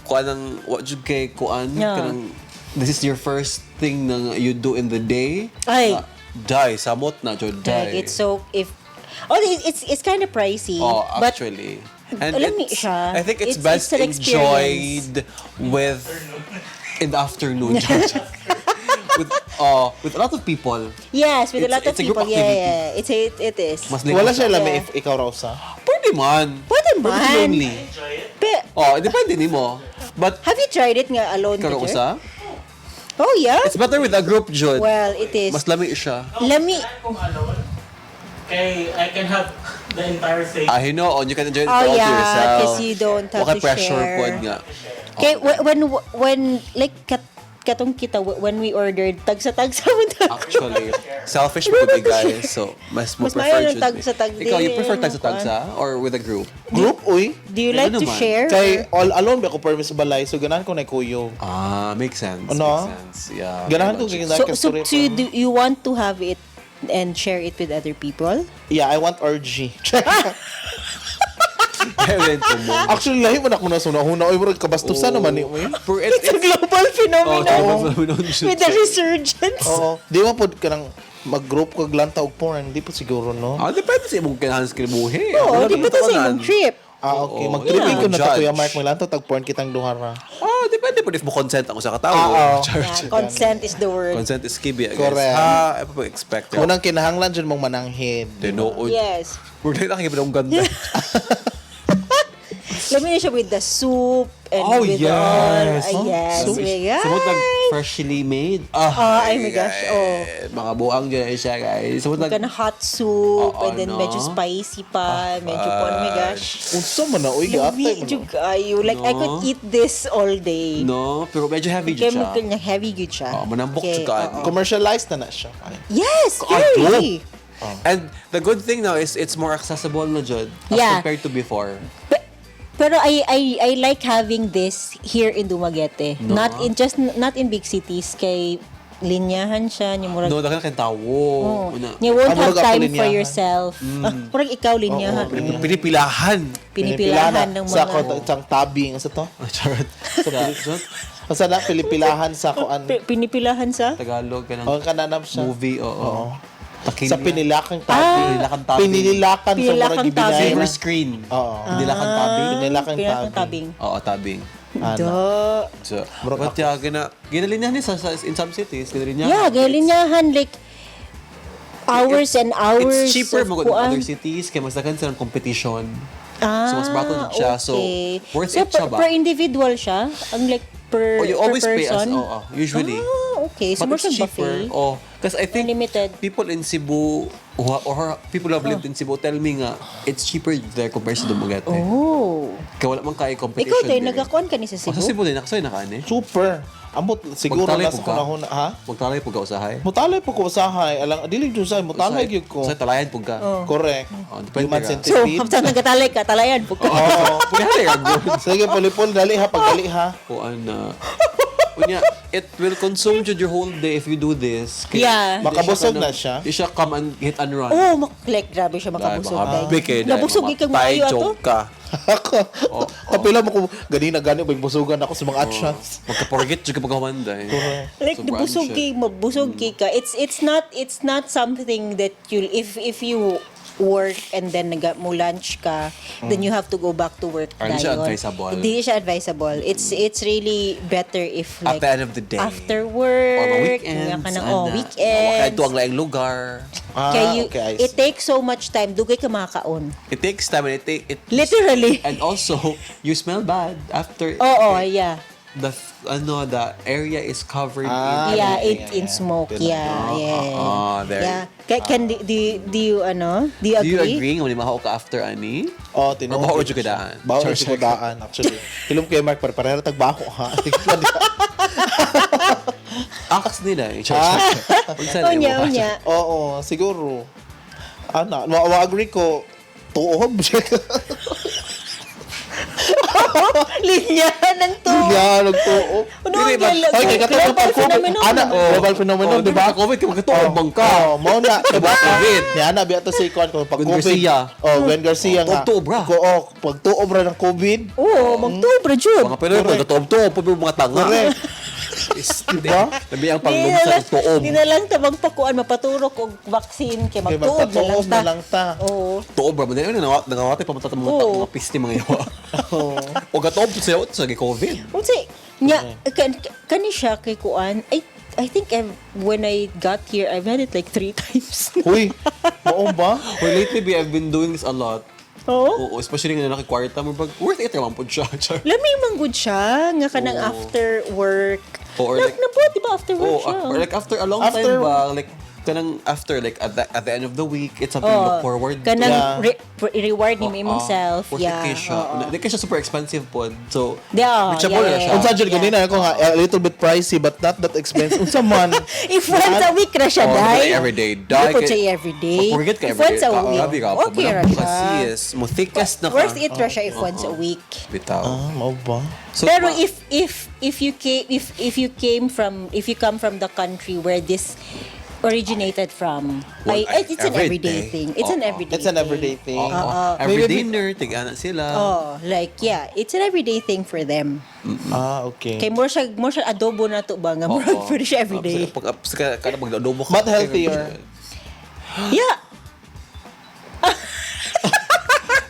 kuan ng what jud kay kuan Yeah. kanang this is your first thing na you do in the day. Ay. Die samot na jud Like, die. it's so, it's kind of pricey. Oh, but actually. And alam niyo it's, siya, I think it's it's best an experience. enjoyed with in the afternoon. with a lot of people. yes, with a It's- lot of it's a group people. activity. Yeah. It is. Mas Wala siya siya. lami Yeah. if ikaw raw sa. Pwede man. Pwede Pwede man. lonely. Pe- Depende nimo. But have you tried it nga alone, karo Peter? usa, Oh, yeah? it's better with a group, Jud. Well, it is. Mas lami siya. Lami. Kung alone, kay I can have the entire thing. Ah, you know, you can enjoy it Oh, all to yeah, yourself. because you don't have Waka to pressure share. pod nga. Okay, when like katong kita when we ordered tagsa-tagsa mo ta. Actually, selfish po di guys. So, mas mo Mas prefer maayo ng Jud. tagsa-tag Ikaw, you din, prefer ano, tagsa-tagsa or with a group? Group, uy. Do you like Ano to naman? share? Kay all alone ba ko permis sa balay, so ganahan ko na kuyo. Ah, makes sense. Ano? Makes sense. Yeah. Ganahan ko very kay much. So you want to have it and share it with other people? Yeah, I want RG. Kevin to mo. Actually, lahi man ako na sunahuna. Uy, murag kabastusan naman ni uy. For it, It's a global phenomenon phenomenon. with the resurgence. Oo. Di mo po ka nang mag-group kag lanta og porn, di po siguro, no? Depende sa imong kinahan sa kilibuhi. Oo, di ba ito sa imong trip? Okay. Oo, Mag-tripping ko yeah. na ta, Kuya Judge. Mark. May lanto, tag porn kitang duhara. Depende po if mo consent ang usa ka tao. Oo. Yeah, consent is the word. Consent is key, I guess. Correct. Ano pa expect? Unang kinahanglan dyan mong mananghid. Tinuod. Yes. We're like nakikita ng ganda. Let me siya with the soup and Oh, with yes. all. Yes. So, my God. Sumot like freshly made. Ay, my gosh, oh. Mga buang dyan siya, guys. Sumot Ka na hot soup Oo, and then no? medyo spicy pa. Medyo po, oh my gosh. Unsa man na, uy, Yummy, giatay mo. jug kayo. Like, I No? could eat this all day. No, pero medyo heavy Kaya dyan mo siya. kanya heavy good siya. Manambok Okay, siya oo. Commercialized na siya. Ay. Yes, very. And the good thing now is it's more accessible na dyan as Yeah. compared to before. Pero I like having this here in Dumaguete. No? Not in big cities kay linyahan siya ni murag. No, dahil kang tawo. Oh, Una. you won't Ah, have murag ako time for linyahan. yourself. Murag ikaw linyahan. Pinipilahan. Pinipilahan ng Sa mga isang tabing, sa to? Charot. Sa na, pilipilahan sa kuan. Pinipilahan sa Tagalog ka ng O, kananam siya. movie, oo. Sa pinilakang tabi. Pinilakang tabi. Pinililakan sa Pinilakang murag gibinay. tabi. Silver screen. Oo. Pinilakang tabi. Pinilakang pinilakang tabi. tabing. Oo, tabing. Da. So, but yeah, ginalinyahan niya in some cities. Ginalinyahan. Yeah, gaya linyahan like hours and hours. It's cheaper of mo in kuan. other cities kaya mas dagan silang competition. Ah, So, mas bato din siya. So, worth it siya ba? per individual siya? Ang like per, Oh, you per always pay as, person? usually. Ah, okay. So, But more it's siyang cheaper. buffet. Oh, because I think Unlimited. people in Cebu or people who have lived in Cebu tell me nga it's cheaper there compared sa Dumaguete. Oh. Kaya wala man kaya competition. Ikaw din, there. nagakuan ka ni sa Oh, Cebu? sa Cebu din, nakasoy na ka ni. Super. Ambot, siguro Magtalay nasa po ka? kunahon, ha? Magtalay po ka usahay. Mutalay po ko usahay. Alang, dili dun sa mutalay gyud ko. Sa talayan po ka. Correct. Depende Human ka. So, centipede. hapsan nagatalay ka, talayan po ka. Oo. Pagkali ka good. Sige, pulipol, dali ha, pagdali ha. Kuan na. Kunya, it will consume you your whole day if you do this. Yeah. Makabusog na siya. Di siya come and hit and run. Oh, like grabe siya makabusog. Big eh. Nabusog ikang maayo ato. ka. Ako. Kapila mo ko ganina gani ba busugan ako sa mga actions. Magka-forget yung kapagawanda eh. Like Sobrang busog siya. kay mabusog kay ka. It's not something that you if you work and then mo lunch ka, then you have to go back to work. Hindi siya dayon. advisable. Hindi siya advisable. It's really better if At like the end of the day. after work Or mga weekends. nga ka na, ana. weekends. Kaya ito ang laing lugar. Kaya you, okay, I it see. takes so much time. Dugay ka makakaon. It takes time and it Literally. and also you smell bad after Oo, yeah. the area is covered Ah, in Yeah, yeah, in yeah. smoke. Yeah, yeah. there. Yeah. Do you Do you agree nga maho ka after ani? Oh, tinuod. Or baho jud ka daan? Baho jud ko daan actually. Hilom kay Mark para tagbaho ha. Akas nila eh. Unya. Oo, siguro. Ana, agree ko tuob siya. Linya ng to. Yeah, nagtuob. Ano Dili ba? Ay, kay kato global pag COVID. phenomenon. Ana, global phenomenon, di ba? COVID ka magkatuobang ka. Oh, mao na, di ba? COVID. Ni ana biya to si Kwan ko pag Gwen COVID. Garcia. Oh, Gwen Garcia nga. Pagtuob ra. Pagtuob ra ng COVID. Oo, magtubra jud. Mga Pinoy pa katuob-tuob pa mga tanga. Correct. Diba? Sabi ang panglumsa ng tuob. Di na lang ta magpakuan mapaturok og vaccine kay Kay magtuob magpatuob na lang ta. Oo. Tuob ra. Nangawati pa matata mga pisti mga yawa. O gatuob sila sa COVID. Unsa nya kani siya kay kuan. I think when I got here, I've had it like 3 times. Huy, mao ba? Well, lately, I've been doing this a lot. Oo. Oo, especially nga nakikwarta mo. Worth it naman po siya. Lami man gud siya nga kanang after work. Or like- nabuhat di ba after work Oh, siya? or like after a long After- time ba, like kanang after like at the end of the week, it's something to look forward to. kanang Yeah. reward ni imong self. Worth Yeah. it kay siya. Hindi kay siya super expensive po. So, Yeah, reachable na siya. Unsa jud ganina ako nga a little bit pricey but not that expensive. Unsa man? If once a week ra siya, Oh, dai. everyday. Di po siya everyday. Forget ka If everyday. once a week, Grabe ka. okay ra siya. Kasi yes, mo thickest na ka. Worth it ra siya if once a week. Bitaw. Mao ba? So, Pero if you come from the country where this originated from, Well, it's an everyday everyday. thing. It's an everyday. It's an everyday thing. every Maybe- dinner, tig-ana sila. Oh, like yeah, it's an everyday thing for them. Okay. Kay more siya adobo na to ba nga more pwede siya everyday. Pag kada mag-adobo ka. But healthier. Yeah.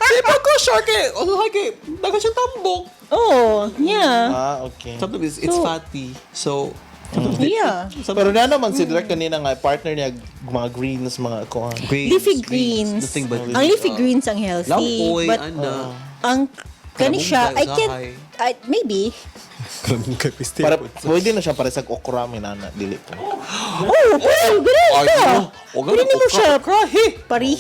Di ba ko shark eh? Ano kay dagan siyang tambok. Oh, yeah. Okay. Sometimes it's fatty. So, Yeah. Pero na naman si Direk kanina nga partner niya mga greens, mga kuan. Leafy greens. Nothing but Ang leafy greens ang healthy. Lampoy, But ana. ang kani siya, I Kalamungkay, can't, maybe. Kalamang kay piste. Para pwede na siya para sa okra minana dili po. Oh, pero ganun Ay, ka. no. O Pwede mo siya. Krahi.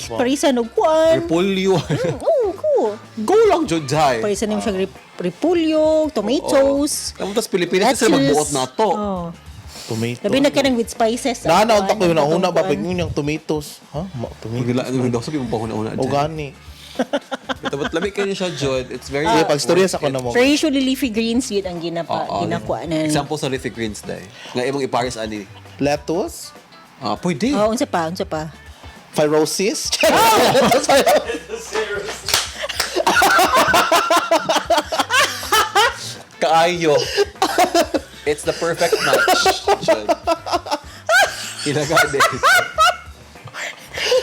Parisan og kuan. Repolyo. Oo, ko. Go lang, Joday. Parisan mo siya repolyo, tomatoes. Kamu tas Pilipinas sila magbuot na to. Oh. Tomato. Labi na ka ng with spices. Nanaon ta ko Ang na una ba kuan. pag yung tomatoes. Ha? Tomato. Magila, ano daw sabi mo pa una-una. Ogani. Ito, but lamig kayo siya, Jod. It's very... Sige, pag storya sa ko na mo. Pero usually leafy greens yun ang ginakuha na. Example sa leafy greens, day. Nga imong ipares ani. Lettuce, Pwede. Oh, unsa pa? phyrosis. Kaayo. It's the perfect match, Jod. Ilagay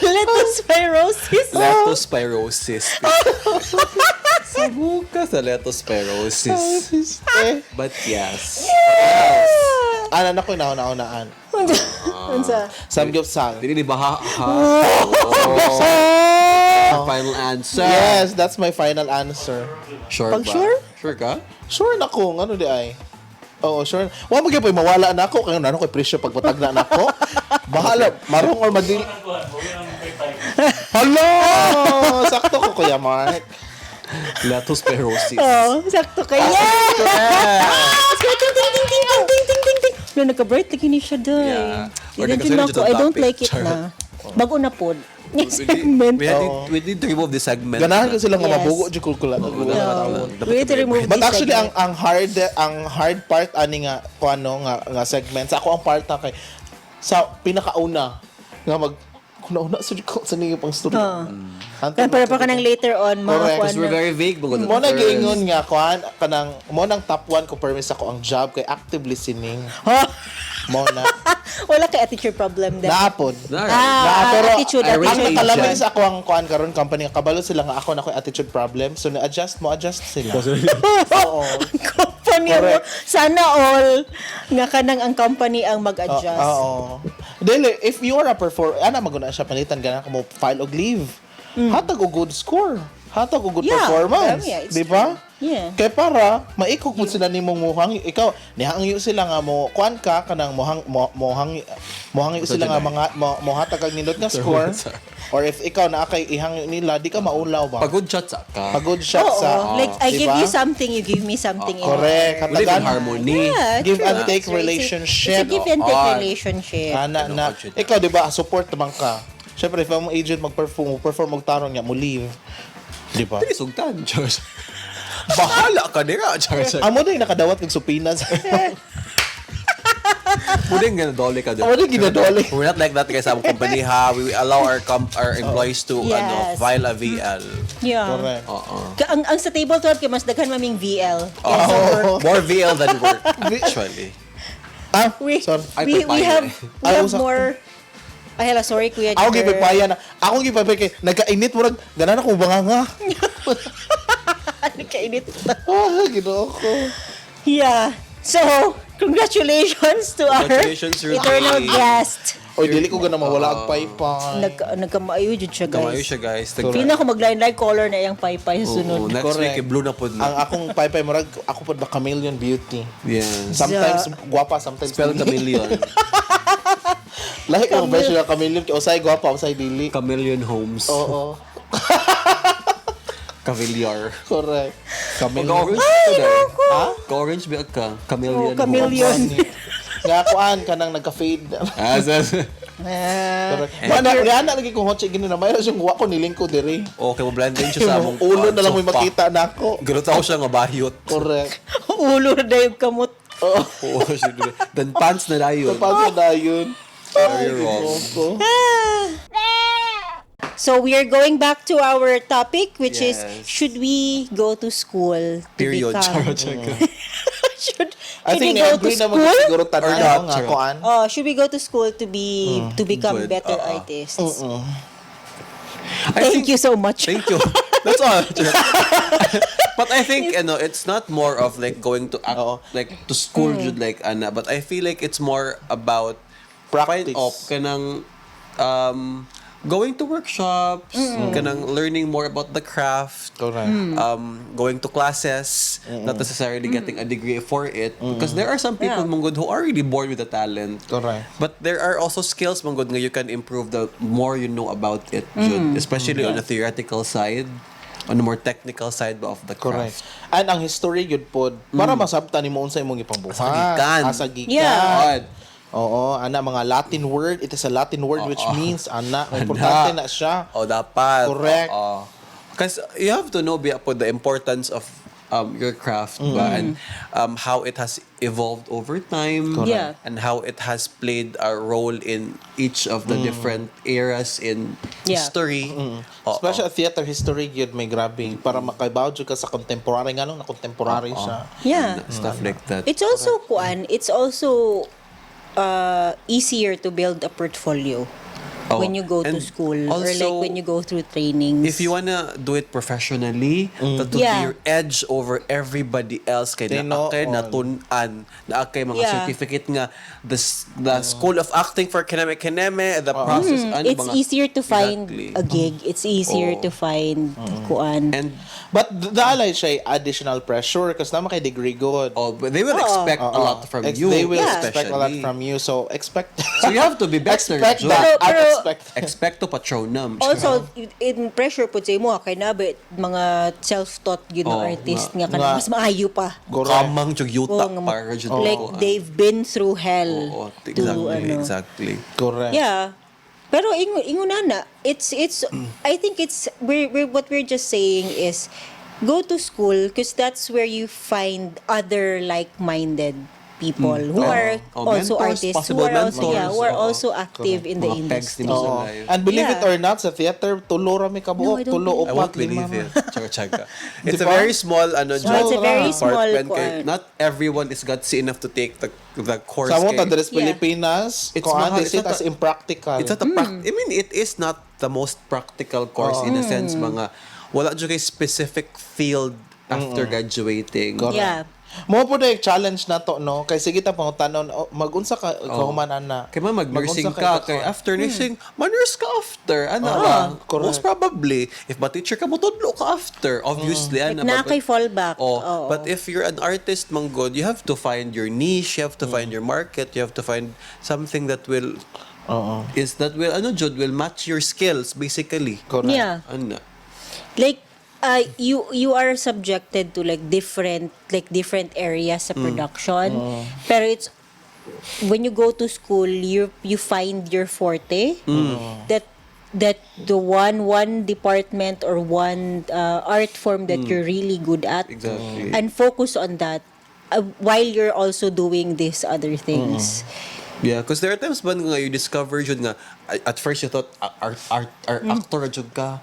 Leptospirosis. Leptospirosis. Sabog ka sa leptospirosis. But yes. Ana na ko nauna-unaan. Unsa? Samgyupsal. Dili ni baha. Final answer. Yes, that's my final answer. Sure Pag ba? sure? Sure ka? Sure na ko, ano di ay? Oo, sure. Wa mo gyud mawala na ako kay ano ko presyo pag patag na ako. Bahala, marong or madili. Hello! Sakto ko Kuya Mark. Leptospirosis. Oh, sakto kaya. Ting ting ting ting ting ting ting ting. No, naka-bright lagi ni siya doy. Yeah. Or Didn't nagkasulit din dyan ako. ang I don't topic. like it Charot. na. Bago na pod. segment. We need to remove this segment. Ganahan ko sila nga Yes. mabugo jud ko kula. We need to remove But this actually segment. ang hard part ani nga kung ano nga segment sa ako ang part na kay sa pinakauna nga mag kuna-una sa ko sa niyo pang story. Kaya para pa ka nang later on, mga Correct. kuwan Because we're na. very vague. Mo na giingon nga kuan kanang mo nang top 1 ko permis ako ang job kay active listening. Ha? Mo na Wala ka attitude problem din. naapod. Ah, attitude, ang attitude. nakalamin sa ako ang kuan karon company nga kabalo sila nga ako na ko'y attitude problem so na-adjust sila. Oo. Company mo. Correct. Sana all nga kanang ang company ang mag-adjust. Oo. Dili, if you are a performer, maguna siya palitan gana ka mo file og leave. Hatag og good score. Hatag og good Yeah, performance. yeah, it's Di ba? Yeah. Kaya para maikog mo sila nimong muhang ikaw nihangyo sila nga mo kuan ka kanang mohangyo sila nga mga mohatag ang nindot nga score or if ikaw na kay ihangyo nila di ka maulaw ba Pagod shot sa ka. pagod shot Oo. sa Like, I give diba? you something, you give me something. in correct We live in hatagan harmony. Yeah, give true. and take It's a- relationship. It's a give and take Oo. relationship. Ana Ano na ka, Jude? ikaw di ba support naman ka syempre if ang agent perform og tarong niya mo leave di ba Dili sugtan, Charles. Bahala ka nila, Charles. amo din nakadawat ng supinas Puding nga dole ka amo din ginadole We're not like that guys sa among company ha. We allow our employees to Yes. file a VL. Yeah. correct Ang sa table talk, mas daghan maming VL. More VL than work actually. We, sorry Ay, we papaya. have more... Ay, hala, sorry, Kuya ako Jigger. gipapaya na akong gipapaya kay nagkainit mo ganan ako banganga Nagkainit. Ginoo ko Yeah. So, congratulations to Congratulations, our Rudy. eternal guest. oy dili ko gana mawala og paypay Nagkamaayo jud siya, Kamayo guys. siya guys. Feel na ako mag-line color na iyang paypay sa sunod. Next Correct. week blue na pud ang na. akong paypay murag ako pod ba chameleon beauty Yes. sometimes guwapa sometimes Spell dili. chameleon. Lahi ko version ng chameleon kay usay guwapa usay dili Chameleon Homes. oo Cavilliar. correct chameleon Mag-orange ka dahil. ha Ka-orange ba ka? Chameleon Oh, chameleon. nga kuan kanang nagka-fade Homes. correct mana lagi kong hotche gini na mayroon siyang guwa ko niling ko diri Okay, mo blend din siya sa among ulo na lang may sofa. makita nako Ganun ako siya nga bahiyot. correct Ulo na yung kamot. oo Oo, siya dun. Then pants na na yun. kapag na yun Very wrong. Opo. So, we are going back to our topic, which is, Yes. should we go to school to Period. become... should I we think go to agree naman school? siguro Or tanan not, nga sure. kuan Oh, should we go to school to be to become Good. better artists? I Thank think- you so much. Thank you. That's all. But I think it's not more of like going to act, Oo. like to school jud like ana, but I feel like it's more about Practice. find up kanang going to workshops, kanang learning more about the craft. correct Going to classes, not necessarily getting a degree for it. Because there are some people Yeah. mongod who are really born with the talent. correct But there are also skills mongod nga you can improve the more you know about it, Jud. Especially on the theoretical side, on the more technical side of the correct craft. and ang history gyud pod para masabtan nimo unsay imong ipangbuhat Asagikan. asagikan Yeah. oo ana mga Latin word it is a Latin word which means ana importante na siya Oh, dapat. Correct. Because you have to know the importance of your craft ba? And how it has evolved over time. Yeah. And how it has played a role in each of the different eras in Yeah. history. Oo. especially theater history gyud may grabe para makaibaw jud ka sa contemporary nga na contemporary siya Yeah. Stuff like that. It's also it's also easier to build a portfolio Oh, when you go to and school or also, like when you go through trainings. If you wanna do it professionally, that would Yeah. be your edge over everybody else. Kay They na akay know all. natunan, na akay mga Yeah. certificate nga the School of Acting for Kineme, the process. Ano it's mga- easier to find Exactly. a gig. It's easier Oo. to find kuan. And but daalay siya additional pressure kasi naman kay degree good but they will expect a lot from you. they will Yeah. expect a lot especially. from you so expect So you have to be better. expect Joe. that Pero- Expect to patronum. Also, in pressure po sa imo, kay nabe mga self-taught yun na Oh, artist nga. nga kanang mas maayo pa. Kamang jug yuta Oo, nga para jud like ko. they've been through hell Oo, to exactly, ano. exactly. correct Yeah. Pero ingunana, it's I think it's we're what we're just saying is go to school because that's where you find other like-minded people who are Oh, also mentors, artists, possible who are mentors. also active in the Mga pegs industry. din sa Oo. life. And believe it Yeah. or not, sa theater, tulo rami ka No, I buok, don't tulo, believe I won't upat, believe lima. it. Chaka. It's a Diba? very small So it's a very small department kay kuan. not everyone is gutsy enough to take the course. Sa mo kay- ta deres Yeah. Pilipinas, It's kung mahal. they see It's it not as a- impractical. It's not a I mean, it is not the most practical course in a sense, mga wala dyan kay specific field after graduating. Correct. Yeah. Mo po na yung challenge na to, no? Kay sige ta pangutanon, magunsa ka kahuman ana. Kaya man mag-nursing Magunsa ka, kay after nursing, man-nurse ka after. Ano Oo, ba? correct. Most probably, if ma-teacher ka, matudlo ka after. Obviously, Like ano na ba? kay fallback. Oh, Oo. but if you're an artist, manggod, you have to find your niche, you have to find your market, you have to find something that will Oo. will match your skills basically. Correct. Yeah. Ano? Like you are subjected to like different areas sa production. Pero it's when you go to school, you find your forte. That the one department or one art form that you're really good at. Exactly. And focus on that while you're also doing these other things. Yeah, because there are times ba nga you discover yun nga, at first you thought actor jud ka,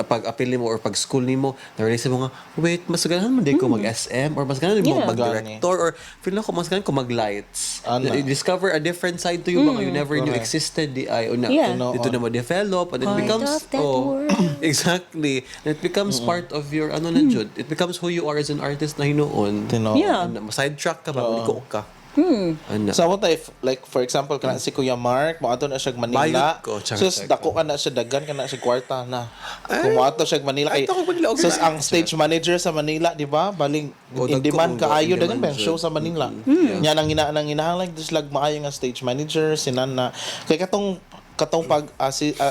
pag apil mo or pag school nimo, na-realize mo nga, wait, mas ganahan mo di ko mag-SM or mas ganahan mo Yeah. mag-director or feel na ko mas ganahan ko mag-lights. Ano? You discover a different side to you ba nga you never knew Correct. existed di ay una Yeah. dito na ma-develop and it Part becomes of that world. exactly. And it becomes part of your ano na jud. It becomes who you are as an artist na hinuon. Tino. Yeah. Sidetrack ka ba, uliko ka. Ano? Sa mo ta if like for example kana si Kuya Mark, moadto na siya Bayot Manila. ko, tsaka Sus check dako ka na siya daghan ka na siya kwarta na. Kung moadto siya Manila kay Ay, ako Manila, okay sus na. ang stage manager sa Manila, di ba? Baling O, in demand dagko, kaayo in dagan demand ba yung show siya. sa Manila. Nya nang hinahanglan dis lag maayo nga stage manager sinan na kay katong pag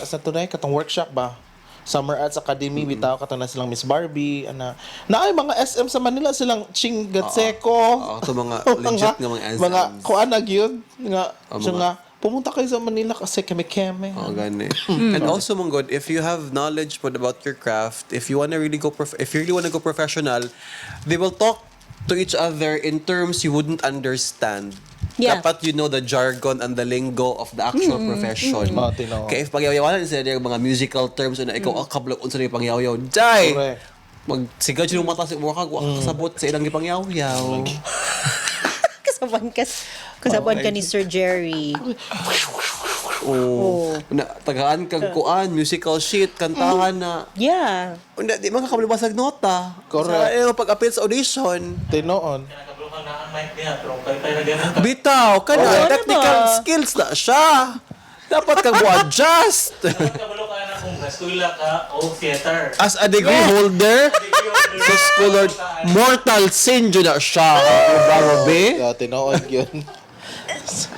sa tunay katong workshop ba. Summer Arts Academy bitaw katong na silang Miss Barbie ana naay mga SM sa Manila silang Ching Gatseko. Ito mga legit nga mga SMs. Mga kuan na gyud nga siya mga- nga pumunta kayo sa Manila kasi keme-keme. Oh, gani. And also, Manggod, if you have knowledge about your craft, if you wanna really go if you really wanna go professional, they will talk to each other in terms you wouldn't understand. Yeah. Dapat you know the jargon and the lingo of the actual profession. Oh, tino. Kaya if pangyayawanan sila yung mga musical terms na ikaw kablog unsa na yung pangyayaw, jay! Correct. Magsigad yung mata sa mukha, kasabot sa ilang ipangyaw-yaw. Kasaban ka ni Sir Jerry. Oh. Tagaan kag kuan, musical sheet, kantahan na. Yeah. Di man kakabalibasag nota. Correct. Sa pag-appeal sa audition. Tinoon. Nakabulukan na ang mic niya, pero kaya na ganun ka. Bitaw, kana Oo, technical ano ba? skills na siya. Dapat kang mo-adjust. Nakabulukan na kung eskwela ka o theater. As a degree holder sa school or mortal sin dyan na siya. Bago, be? Yeah, tinoon yun.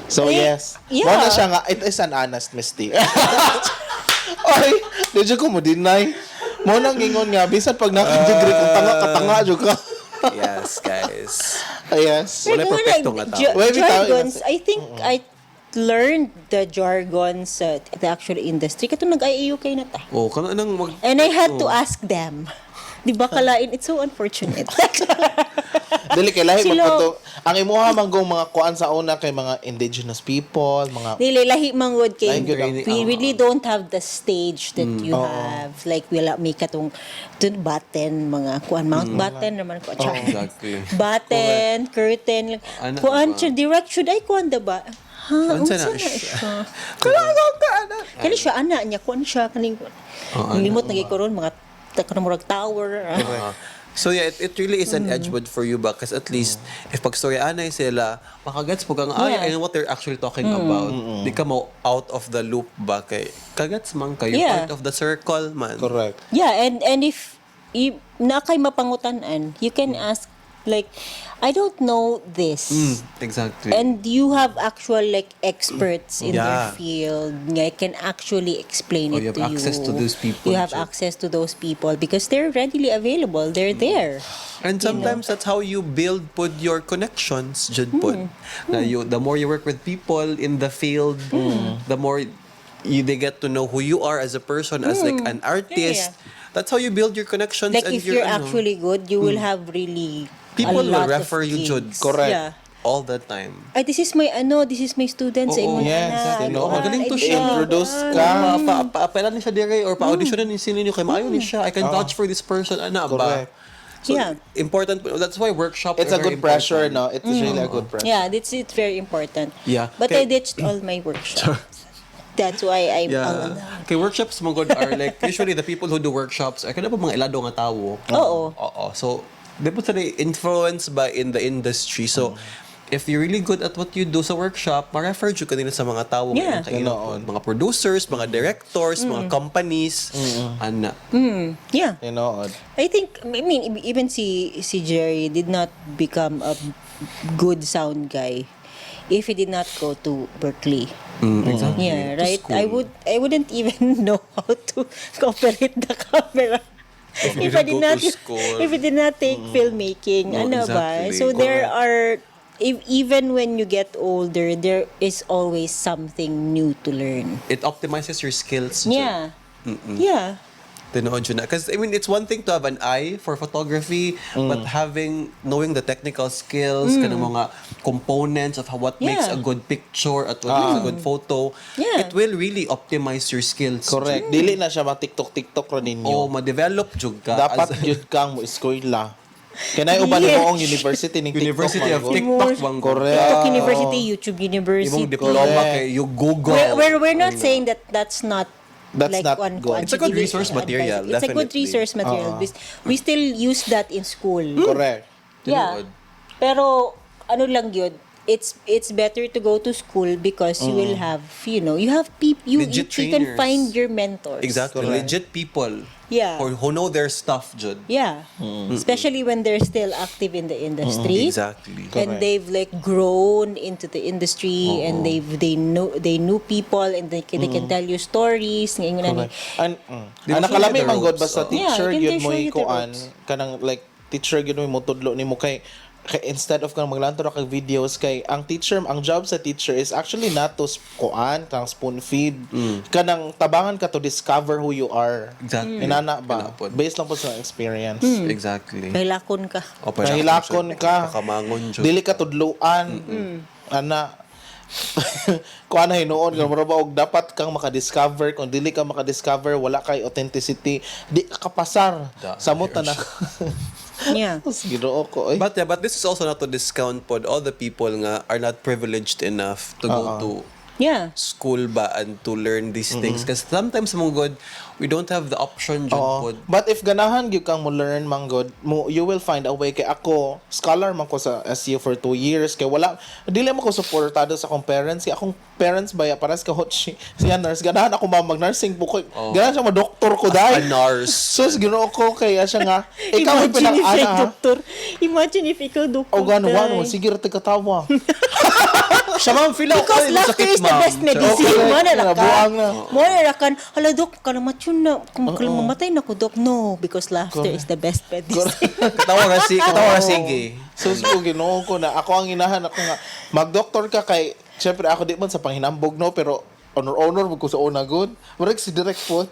So yes. Yeah. Mo na siya nga it is an honest mistake. Oy, did ko mo deny. Mo nang gingon nga bisan pag naka-degree kung tanga jud ka. Yes, guys. Yes. Wala perfecto nga tao. Wait, bitaw, Jargons, I think I learned the jargons sa the actual industry. Kato nag-IAUK na ta. Oh, kana nang mag... And I had to ask them. Di ba kalain? It's so unfortunate. Dili kay lahi Sila- magputo. Ang imuha manggong mga kuan sa una kay mga indigenous people, mga Dili, lahi manggod kay Lahi gyud ang- we really don't have the stage that you have. Like, wala may katong batten, mga kuan, Mount Batten naman ko. Exactly. Batten, curtain. Ano Kuan ba? siya, direct should I kuan da ba? Ha, Unsa unsa na na siya? siya? Kailangan ka, ana. Kani siya, ana niya, kuan siya, kaning limot na gikoron, mga kanamurag tower. So yeah, it really is an edgewood for you ba? Because at least, if pag-storyanay sila, makagats po kang, Yeah. I know what they're actually talking about. Di ka mo out of the loop ba? Kay, kagats man kayo, Yeah. part of the circle man. correct. Yeah, and if na kay mapangutanan, you can ask like, I don't know this. Exactly. And you have actual like experts in Yeah. their field nga can actually explain Oh, it you have to you. access to those people, You have Jud. access to those people because they're readily available. They're there. And sometimes that's how you build put your connections, Jud pod. Na the more you work with people in the field, the more they get to know who you are as a person, as like an artist. Yeah. That's how you build your connections. Like and if your, you're actually good, you will have really people a will lot refer of you, Jud. gigs. Correct. Yeah. all the time. Ay, this is my student sa Oo. ingon Yes, na. tino. Magaling to Ay, siya. Introduce ah, ka. Pa-apela ni siya dire or pa-audition ni sino niyo kay maayo ni siya. I can vouch for this person. Ano ba? Correct. So, Yeah. important. That's why workshops It's a are very good pressure, important. no? It's really a good pressure. Yeah, it's very important. Yeah. But Kay- I ditched all my workshops. That's why I'm Yeah. Okay, workshops mo good are like usually the people who do workshops ay kada pa mga ilado nga tawo. Oo. Oo. So, di po sila influenced by in the industry. So, if you're really good at what you do sa workshop, ma-refer you kanina sa mga tao Yeah. mga producers, mga directors, mga companies. Ana. Yeah. You know, I think, I mean, even si Jerry did not become a good sound guy if he did not go to Berkeley. Exactly. Yeah, To right. school. I wouldn't even know how to operate the camera you if I didn't did go not to school. if I did not take filmmaking. No, Ano ba? exactly. So there are even when you get older, there is always something new to learn. It optimizes your skills. Yeah. Yeah. Tinood yun na. Because, I mean, it's one thing to have an eye for photography, but knowing the technical skills, kanang mga components of what makes Yeah. a good picture at what makes a good photo, Yeah. it will really optimize your skills. correct. Dili na siya ma-TikTok ra ninyo. O, ma-develop jud ka. Dapat as- yun kang mo eskwela. Kanay uban Yes. mo ang university ning TikTok. University of man. TikTok. bang Correct. TikTok University, YouTube Imong University. diploma Correct. kay you Google. We're not saying that that's not That's like not one good. It's a good resource material, It's a good definitely. resource material. We still use that in school. Correct. Yeah. Tinuod. Pero ano lang yun, it's better to go to school because you will have, you have people, you Legit can trainers. find your mentors. Exactly. Correct. Legit people. Yeah. Who know their stuff, Jud. Yeah. Especially when they're still active in the industry. Exactly. And Correct. they've like grown into the industry and they knew people and they can tell you stories ngayon na ni. Correct. And They will show nakalami you the man god ropes, basta oh. teacher Yeah, gyud they mo show you the ikuan ropes. kanang like teacher gyud mo tudlo nimo kay instead of kang maglantaw kag videos kay ang job sa teacher is actually not to kuan kang spoon feed kanang tabangan ka to discover who you are. Exactly. Inana ba Kinapod. based lang po sa experience. Exactly. Kailakon ka. O, pa- Kahilakon ka. Kakamangon, Jud. Dili ka tudluan. Ana. Kuan na hinuon nga mura ba og dapat kang makadiscover kung dili ka makadiscover wala kay authenticity di ka kapasar Da- samot na. Yeah. Ginoo ko eh. But this is also not to discount pod all the people nga are not privileged enough to go to Yeah. school ba and to learn these things. Because sometimes mong good, we don't have the option Jud Oo. pod. But if ganahan gyud kang mo learn manggod, you will find a way kay ako scholar man ko sa SU for 2 years kay wala dili mo ko suportado sa akong parents kay akong parents ba paras ka hot siya nurse ganahan ako mag-nursing po ko. Ganahan siya ma-doktor ko A dai. nurse. Sus Ginoo ko kaya siya nga ikaw ay Imagine if pinang-ana ikaw ha. doktor. Imagine if ikaw doktor. O gano tay. mo sige ra katawa. Siya ma'am, feel ako Because laughter is the best medicine. Okay, Mo na ra nabuang na. ka. Mo na ra kan. Hala dok, kalamat yun na. Kung mamatay na ko dok. No, because laughter is the best medicine. Katawa ka sige. Sus ko Ginoo ko na ako ang inahan ako nga mag-doktor ka kay syempre ako di man sa panghinambog no pero honor mo ko sa una good. Murag si direct po.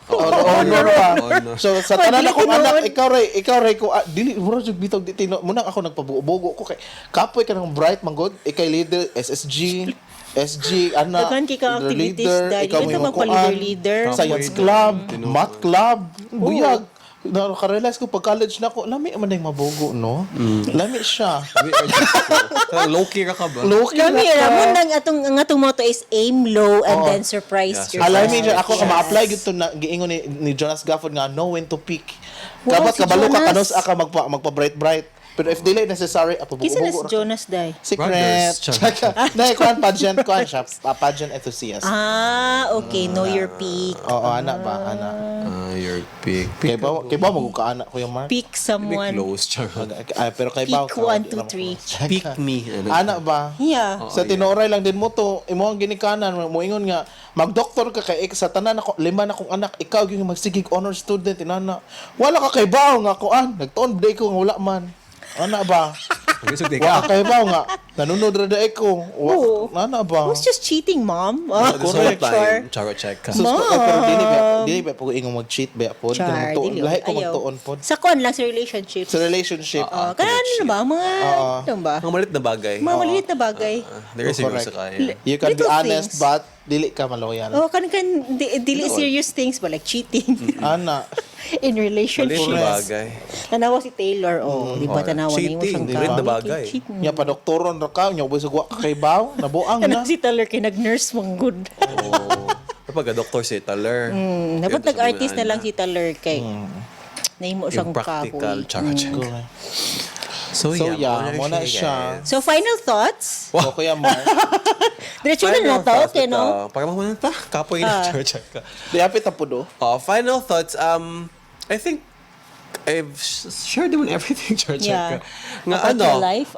Honor pa. Honor. So sa tanan Pwede akong tinuod. anak ikaw ray ko dili mura jud bitog di tino munang ako nagpabugo ko kay kapoy ka ng bright manggod ikay leader SSG SG, ana, Daghan kay ka activities, dahil ikaw hindi mo ka magpa-leader. Science club, math club, buyag. Nakarealize ko pag college na ako, lami man yung mabugo, no? Lami siya. Low-key ka ba? Low-key Kami, na ka. ramon ang atong motto is aim low and then surprise Yeah, yourself. Alam mo dyan, ako Yes. ma-apply gito na giingon ni Jonas Gafford nga know when to pick. Wow, Kabat si kabalo ka Jonas. kanos ka magpa-bright. Pero if dili necessary, Kisa na si apabugo ra. Jonas Day. Secret. Brothers. Tsaka, na kuan pageant siya, pageant enthusiast. Okay, know your peak. Oo, ana ba, ana. Your pick. Kay ba magkaanak ko yung Mark? Pick someone. Close, charot. Pero kay ba Pick 1, 2, 3. Pick me. Ana ba? Yeah. Sa tinuray lang din mo to, imo ang ginikanan, mo ingon nga magdoktor ka kay sa tanan ako 5 na kong anak, ikaw yung magsigig honor student inana. Wala ka kay bao nga kuan, nagtuon day ko nga wala man. Ana ba? Pag-isog di Wa ka. kay ba nga nanunod ra da ko. Oo. Nana ba? Who's just cheating, mom? At the same correct. time, charo check ka. So, pero dili ba po ingong mag-cheat ba po? Char, dili. Lahi ko Ayaw. magtuon po. Sa kon lang, sa relationships. Sa relationship. Kaya ano na ba? Mga, ano ba? Ang malit na bagay. Mga maliit na bagay. There is Correct. serious kaya. You can be Little honest things. but dili ka maloyal. Oh, dili serious things ba? Like cheating. Ana. In Malit relationships. na bagay. Tanawa si Taylor, di ba tanawa na yung Cheating, siyang malit na bagay. Cheating. Nya pa doktoron ra ka, nya ubos wa ka kay baw, nabuang na. Tanawa si Taylor kay nag-nurse mong good. Oh. Kapag doktor si Taler. Dapat nag-artist na lang si Taylor kay nahimo Yung siyang practical kahoy. charo check. Correct. So, So, yeah, mo na siya. So, final thoughts? So Kuya Mark, Diretso na nato, kay no? Para mamunan ta, kapoy na charo check ka. di apit ta po do. Final thoughts. I think I've shared naman everything, charo check Yeah. ka. Nga About your life?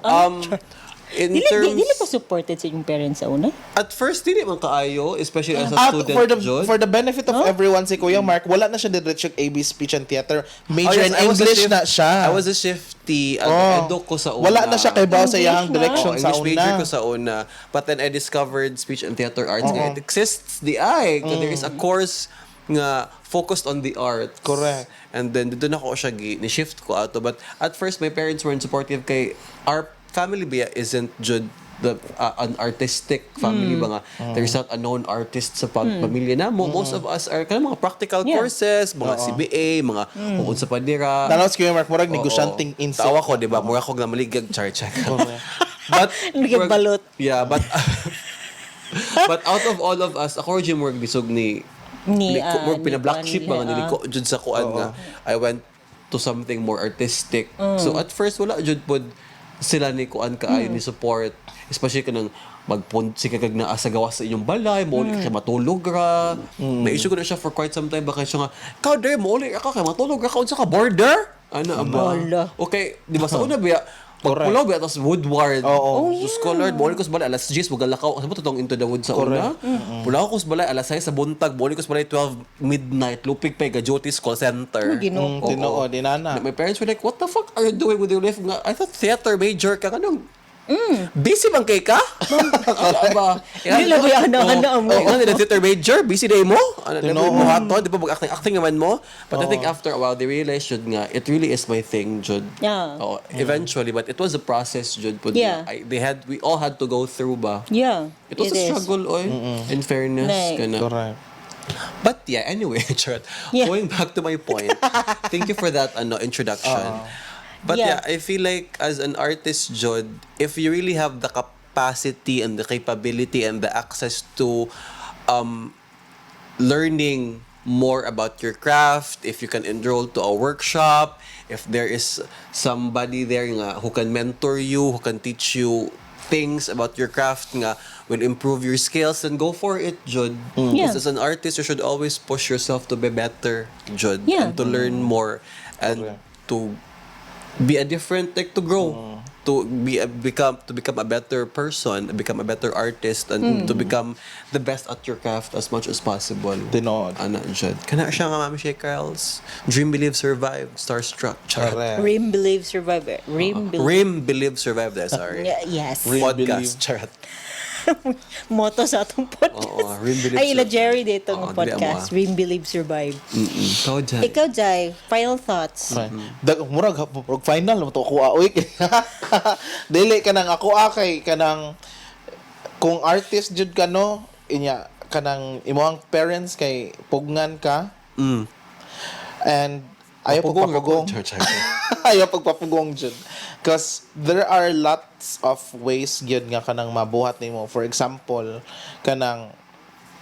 in Dili, terms... dili pa supported sa inyong parents sa una? At first, dili man kaayo, especially as a At student, Jud. for the benefit of everyone, si Kuya Mark, wala na siya diretso AB Speech and Theater. Major yes, in I was a English shift- na siya. I was a shifty, Oh. edo ko sa una. Wala na siya kay baw sa English iyang na. direction sa English major una. ko sa una. But then I discovered speech and theater arts. Nga, it exists the eye. There is a course nga focused on the art. Correct. And then doon ako siya ni-shift ko ato. But at first, my parents weren't supportive kay our family ba isn't Jud an artistic family ba nga. There's not a known artist sa pamilya na mo. Most of us are kanang mga practical Yeah. courses, mga CBA, mga bukod sa padira. Tanaw si Kuya Mark, murag negosyanting insect. Tawa ko, di ba? Mura ko nga maligag, char check. But, Naging balot. Yeah, but, but out of all of us, ako rin yung bisog ni, Ni pina-black sheep mga niliko, jud sa kuan nga, I went to something more artistic. So, at first, wala jud pod sila ni kuan kaayo ni support. Especially kanang magpunsi ka kag naa sa gawas sa inyong balay, mo ka matulog ra. May issue ko na siya for quite some time baka siya nga, "Ka der mo uli ka kay matulog ra ka unsa ka border?" Ano ba? Wala. Okay, di ba sa una biya pagpulaw biya tapos Woodward. Oo. Diyos ko Lord, bawal ko sa balay alas 10 magalakaw. Ano ba tong Into the Woods sa una? Pulaw ko sa balay alas 6 sa buntag, bawal ko sa balay 12 midnight, lupig pa ga Jotis call center. Ginoo. Tinoo, dinana. My parents were like, "What the fuck are you doing with your life?" Nga, I thought theater major ka. Anong busy bang kay ka? Ba? Dili ba yung ano-ano mo? Ano nila theater major? Busy day mo? Ano Tino. mo hato? Di ba mag-acting naman mo? But I think after a while, they realized, Jud, nga, it really is my thing, Jud. Yeah. Eventually, but it was a process, Jud. Pud, Yeah. we all had to go through ba? Yeah. It was a is. struggle, oy. In fairness. Like- Kana. Correct. But yeah, anyway, Chart, Yeah. going back to my point, thank you for that introduction. But yeah. Yeah. I feel like as an artist, Jod, if you really have the capacity and the capability and the access to learning more about your craft, if you can enroll to a workshop, if there is somebody there nga who can mentor you, who can teach you things about your craft nga will improve your skills, then go for it, Jud. Yeah. Because as an artist, you should always push yourself to be better, Jud, Yeah. and to learn more and to be a different, like to grow, to become a better person, become a better artist, and to become the best at your craft as much as possible. Tinood. Ana Jud. Kana siya nga Mami Shea Kyles. Dream, believe, survive. Starstruck. Charot. Correct. Rim Believe Survivor. Rim Believe. Rim, believe, survive. Sorry. Yes. Podcast. Charot. Motto sa atong podcast. Oo, Rim Believe Ay, ila Survive. Jerry dito Oo, ng dili podcast. mo, Rim Believe Survive. Ikaw dyan. Ikaw, Jai, final thoughts. Murag final mo to ako aoy. Dili ka nang ako kay kanang kung artist jud ka no, inya kanang imong parents kay pugngan ka Mm. and ayaw pagpapugong. Ayaw pagpapugong jud. Because there are lots of ways gyud nga kanang mabuhat nimo. For example, kanang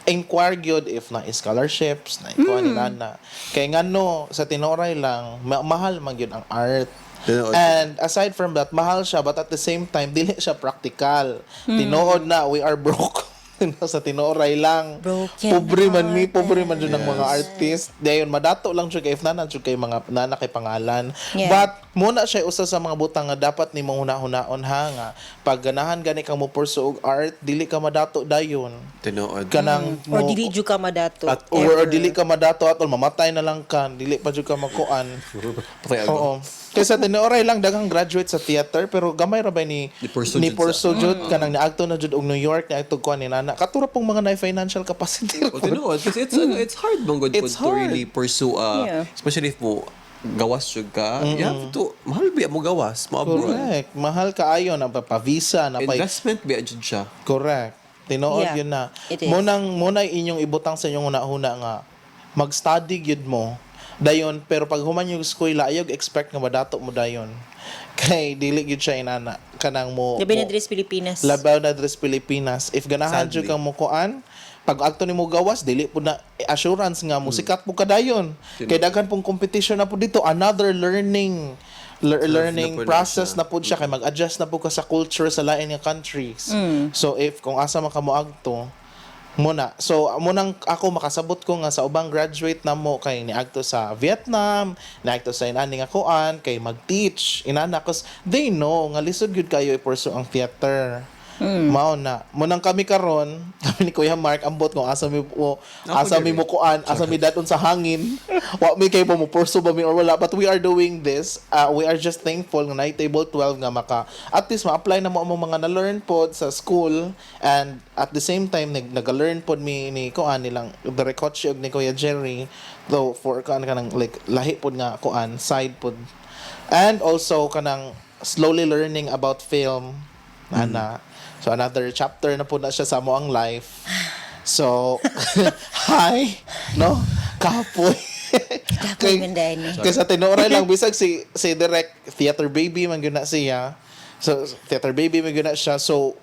inquire gyud if na scholarships na ikuha nila na. Kay ngano sa tinoray lang mahal man gyud ang art. Tinuod. And aside from that, mahal siya but at the same time dili siya practical. Tinuod na we are broke. Sa tinoray lang. Broken Pobre man dyan ng mga artist. Dayon madato lang siya kay if nana kay mga nana kay pangalan. Yeah. But muna siya usa sa mga butang nga dapat nimong huna-hunaon ha nga pag ganahan gani ka mo pursue og art dili ka madato dayon Tinuod. kanang Or dili jud ka madato. at or ever. dili ka madato atol mamatay na lang ka dili pa jud ka makuan. Patay Oo. ako. Kaysa tinuoray lang daghang graduate sa theater pero gamay ra ba ni Ni pursue jud sa- kanang niagto na jud og New York niagto kuan ni nana katura pong mga na financial capacity. O tinuod kasi it's hard mong good It's to hard. really pursue Yeah. especially if mo gawas jud ka. You have to mahal biya mo gawas mo abroad. Correct. Mahal kaayo na pa visa na pa Investment biya jud siya. correct. Tinuod Yeah, yun na. it is. Muna inyong ibutang sa inyong una-una nga mag-study gyud mo dayon pero pag human yung eskwela ayog expect nga madato mo dayon. Kay dili gyud siya inana kanang mo Labi na diri sa Pilipinas. labaw na dres Pilipinas if ganahan jud Sadly. kang mo kuan pag akto nimo gawas dili po na assurance nga mo sikat mo kadayon kay daghan pong competition na po dito another learning learning na po na process siya. na po siya kay mag-adjust na po ka sa culture sa lain nga countries so if kung asa man ka moagto muna so munang ako makasabot ko nga sa ubang graduate na mo kay niagto sa Vietnam niagto sa inani nga kuan kay mag-teach inana cause they know nga lisod gyud kayo i-pursue ang theater. Mao na munang kami karon kami ni Kuya Mark ambot kung asa mi mo kuan asa mi daton sa hangin wa mi kay mo pursue ba mi or wala but we are doing this we are just thankful nga na table 12 nga maka at least ma-apply na mo ang mga na-learn pod sa school and at the same time nag-learn pod mi ni kuan nilang direct coach og ni Kuya Jerry though for kuan kanang like lahi pod nga kuan side pod and also kanang slowly learning about film ana. So another chapter na po na siya sa mo ang life. So hi no kapoy. Kapoy man dahil ni. Kasi sa tinuray lang bisag si direct theater baby man gyud na siya. So theater baby man gyud na siya. So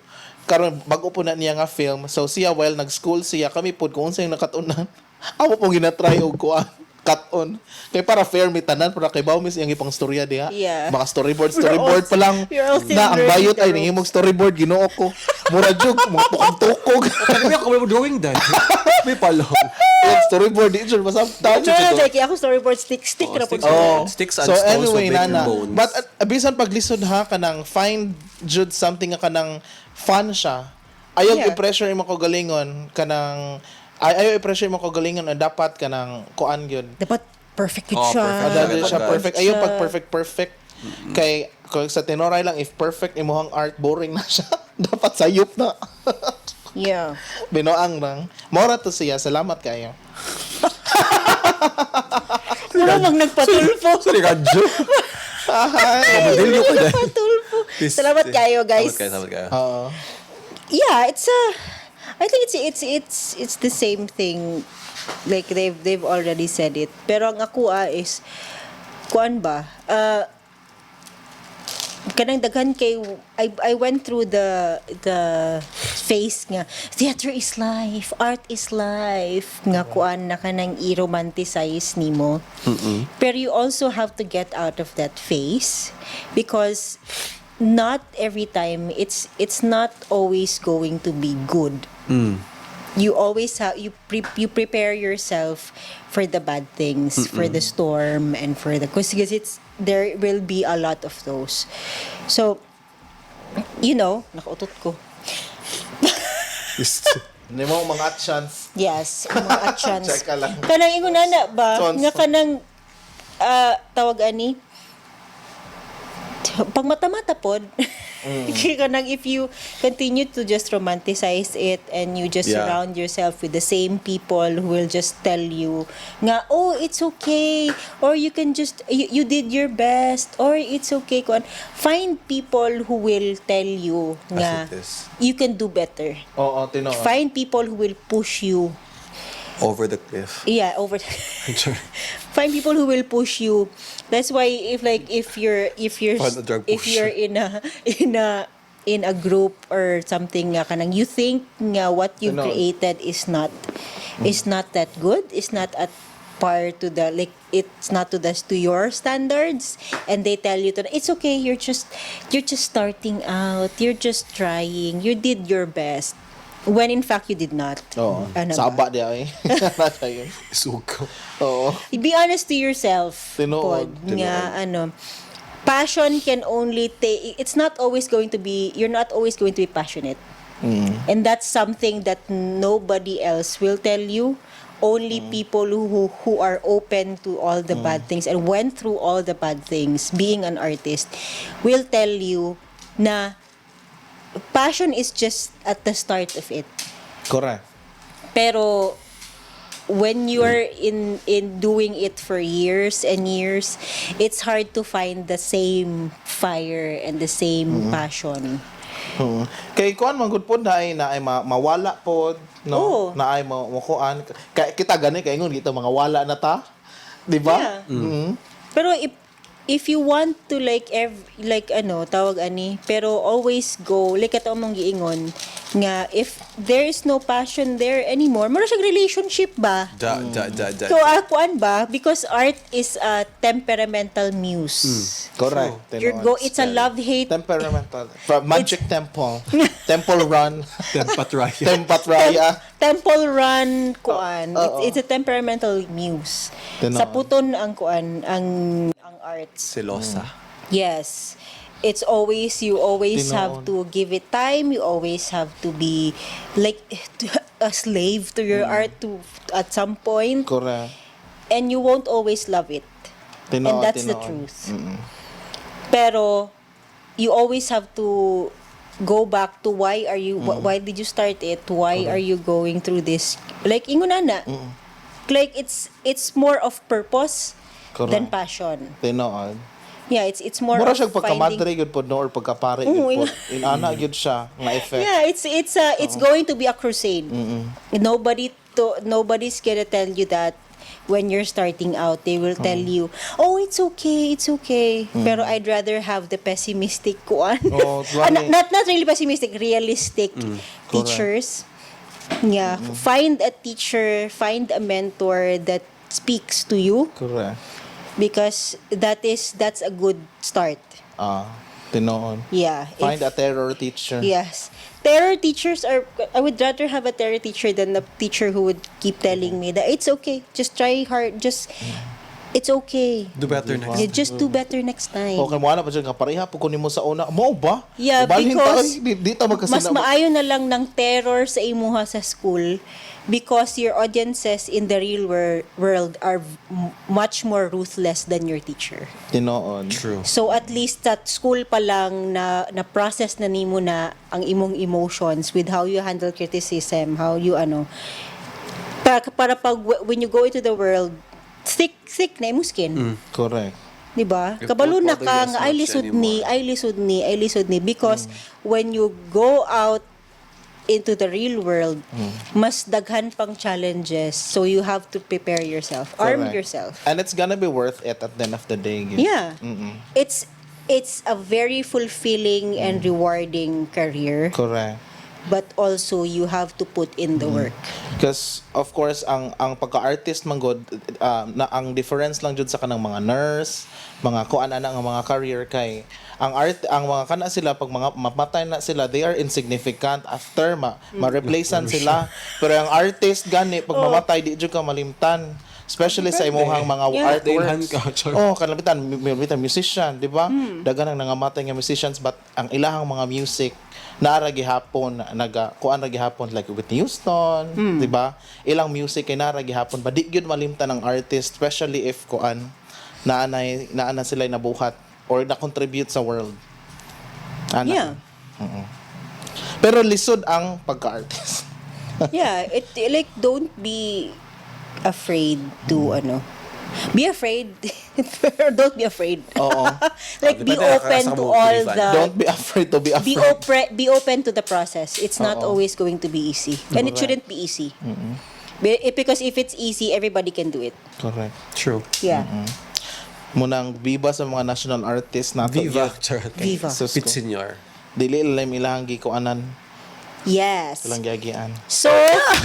karon bago po na niya nga film. So siya while nag-school siya kami pod kung unsay nakatunan. Amo po ginatry og kuan cut-on. Kay para fair mi tanan para kay Baumis iyang ipang storya diha. Yeah. Mga storyboard pa lang. We're all still Na ang learning bayot the ay nihimog storyboard ginoo ko. Mura jug mga tukog-tukog. Kami ako doing that. May pala. Storyboard di jud masabtan. No, like ako storyboard stick na po. sticks. Oh. Sticks and So stones anyway, will break nana. your bones. But bisan paglisod ha kanang find jud something nga kanang fun siya. Ayaw Yeah. i-pressure mo ko galingon kanang ayaw i-pressure mo ko galingon na dapat kanang kuan gyud. Dapat perfect Oh, siya. perfect. Dali siya Pagka- perfect. Ayaw pag perfect. Kay kung sa tenoray lang if perfect imuhang art boring na siya. Dapat sayop na. Yeah. Binoang lang. Mora to siya. Salamat kayo. Wala lang nagpatulpo. Sorry, radyo. Madilyo ka dahil. Patulpo. Salamat kayo, guys. Salamat kayo. Oo. Yeah, I think it's the same thing. Like they've already said it. Pero ang ako is kuan ba? Kanang daghan kay I went through the phase nga theater is life, art is life nga kuan na kanang i-romanticize nimo. Pero you also have to get out of that phase because not every time it's not always going to be good. You always have you prepare yourself for the bad things, for the storm and for the because there will be a lot of those. So, nakautot ko. Hindi mo mga chance. Yes, ang mga actions. Check ka lang. Kanang ingon na ba? Chance. Nga kanang tawag ani pag mata-mata pod. Kanang if you continue to just romanticize it and you just Yeah. surround yourself with the same people who will just tell you nga it's okay or you can just you did your best or it's okay find people who will tell you nga it is. you can do better. Oo, tinoon. Find people who will push you. Over the cliff. Yeah, find people who will push you. That's why if you're Find a drug if pusher. you're in a group or something nga kanang you think nga what you Ano? created is not that good, is not at par to the it's not to your standards and they tell you it's okay, you're just starting out, you're just trying, you did your best. When in fact you did not. Oo. Ano ba? Saba di ay. Nasa yun. Suko. Oo. Be honest to yourself. Tinuod, Pod, nga passion can only take, it's not always going to be, you're not always going to be passionate. And that's something that nobody else will tell you. Only people who are open to all the bad things and went through all the bad things, being an artist, will tell you na passion is just at the start of it. Correct. Pero when you're in doing it for years and years, it's hard to find the same fire and the same passion. Kay kuan man gud pod na ay mawala pod, no? Oo. Na ay kuan. Kita gani kay ingon kita mga wala na ta. Di ba? Yeah. Pero if you want to like tawag ani, pero always go like ato mong giingon nga if there is no passion there anymore, mura siya relationship ba? So kuan ba, because art is a temperamental muse. Correct. It's a love-hate. Temperamental. From Magic Temple. Temple Run. Tempatraya. Temple Run kuan. Oo. It's a temperamental muse. Tinoon. Sa puton ang kuan ang arts. Selosa. Yes. It's always, you always Tinoon. have to give it time. You always have to be like a slave to your art at some point. Correct. And you won't always love it. And that's the truth. Pero you always have to go back to why are you why did you start it? Why are you going through this? Like ingon na. Like it's more of purpose than Correct. passion. Tinoon. Yeah, it's more Mura of siya finding. pagkamadre gud pod no or pagkapare gud pod. Inana gud siya nga effect. Yeah, it's going to be a crusade. Nobody's gonna tell you that when you're starting out. They will tell you, "Oh, it's okay." Pero I'd rather have the pessimistic one. Oh, right. not really pessimistic, realistic teachers. Yeah, find a teacher, find a mentor that speaks to you, Correct. because that's a good start. Tinoon. Yeah. Find a terror teacher. Yes. Terror teachers are, I would rather have a terror teacher than a teacher who would keep telling me that it's okay, just try hard, it's okay. Do better next You just do better next time. Okay, mo na pa dyan nga pareha po kunin mo sa una. Mo ba? Yeah, Balhin because di ta Mas maayo na lang ng terror sa imuha sa school because your audiences in the real world are much more ruthless than your teacher. Tinoon. True. So at least at school pa lang na process na nimo na ang imong emotions with how you handle criticism, how you para pag when you go into the world, thick na imong skin. Correct. Diba? It Kabalo won't na bother ka you as nga ay lisod ni because when you go out into the real world, mas daghan pang challenges, so you have to prepare yourself, arm Correct. yourself. And it's gonna be worth it at the end of the day. Yeah. It's a very fulfilling and rewarding career, Correct. but also you have to put in the work. Because of course ang pagka-artist man god na ang difference lang jud sa kanang mga nurse, mga kuan ana nga mga career kay ang mga kana sila pag mga mamatay na sila, they are insignificant after ma-replacean sila. Pero ang artist gani pag mamatay di jud ka malimtan. Especially sa imuhang mga Dailhan artworks. ka, char. Kalabitan musician, di ba? Dagan ang nangamatay nga musicians but ang ilahang mga music naara gihapon kuan ra gihapon like Whitney Houston, di ba? Ilang music kay naara gihapon ba di gyud malimtan ng artist, especially if kuan naana sila nabuhat or na-contribute sa world. Yeah. Pero lisod ang pagka-artist. Yeah, like don't be afraid to be afraid pero don't be afraid. Oo. Like be Depende open sa to mo, all Ivan. the Don't be afraid to be afraid. be open to the process. It's not always going to be easy. And it shouldn't be easy. Because if it's easy, everybody can do it. Correct. True. Yeah. Munang biba sa mga national artists nato. Viva. Charot. Viva. Sus Pit ko. Senior. Dili ilang ilang gikuanan, Yes. ilang giagian. So,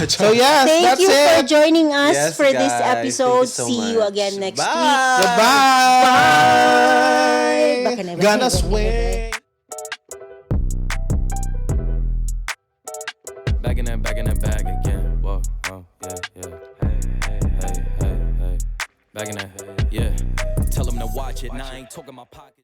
So yes, thank that's you for it. joining us Yes, for this guys. episode. Thank you so See you much. again next Bye. week. Goodbye. Baka na- Gonna swing. Back in that bag again. Whoa, yeah. Hey. Back in that, yeah. Tell them to watch it. Now I ain't talking my pocket.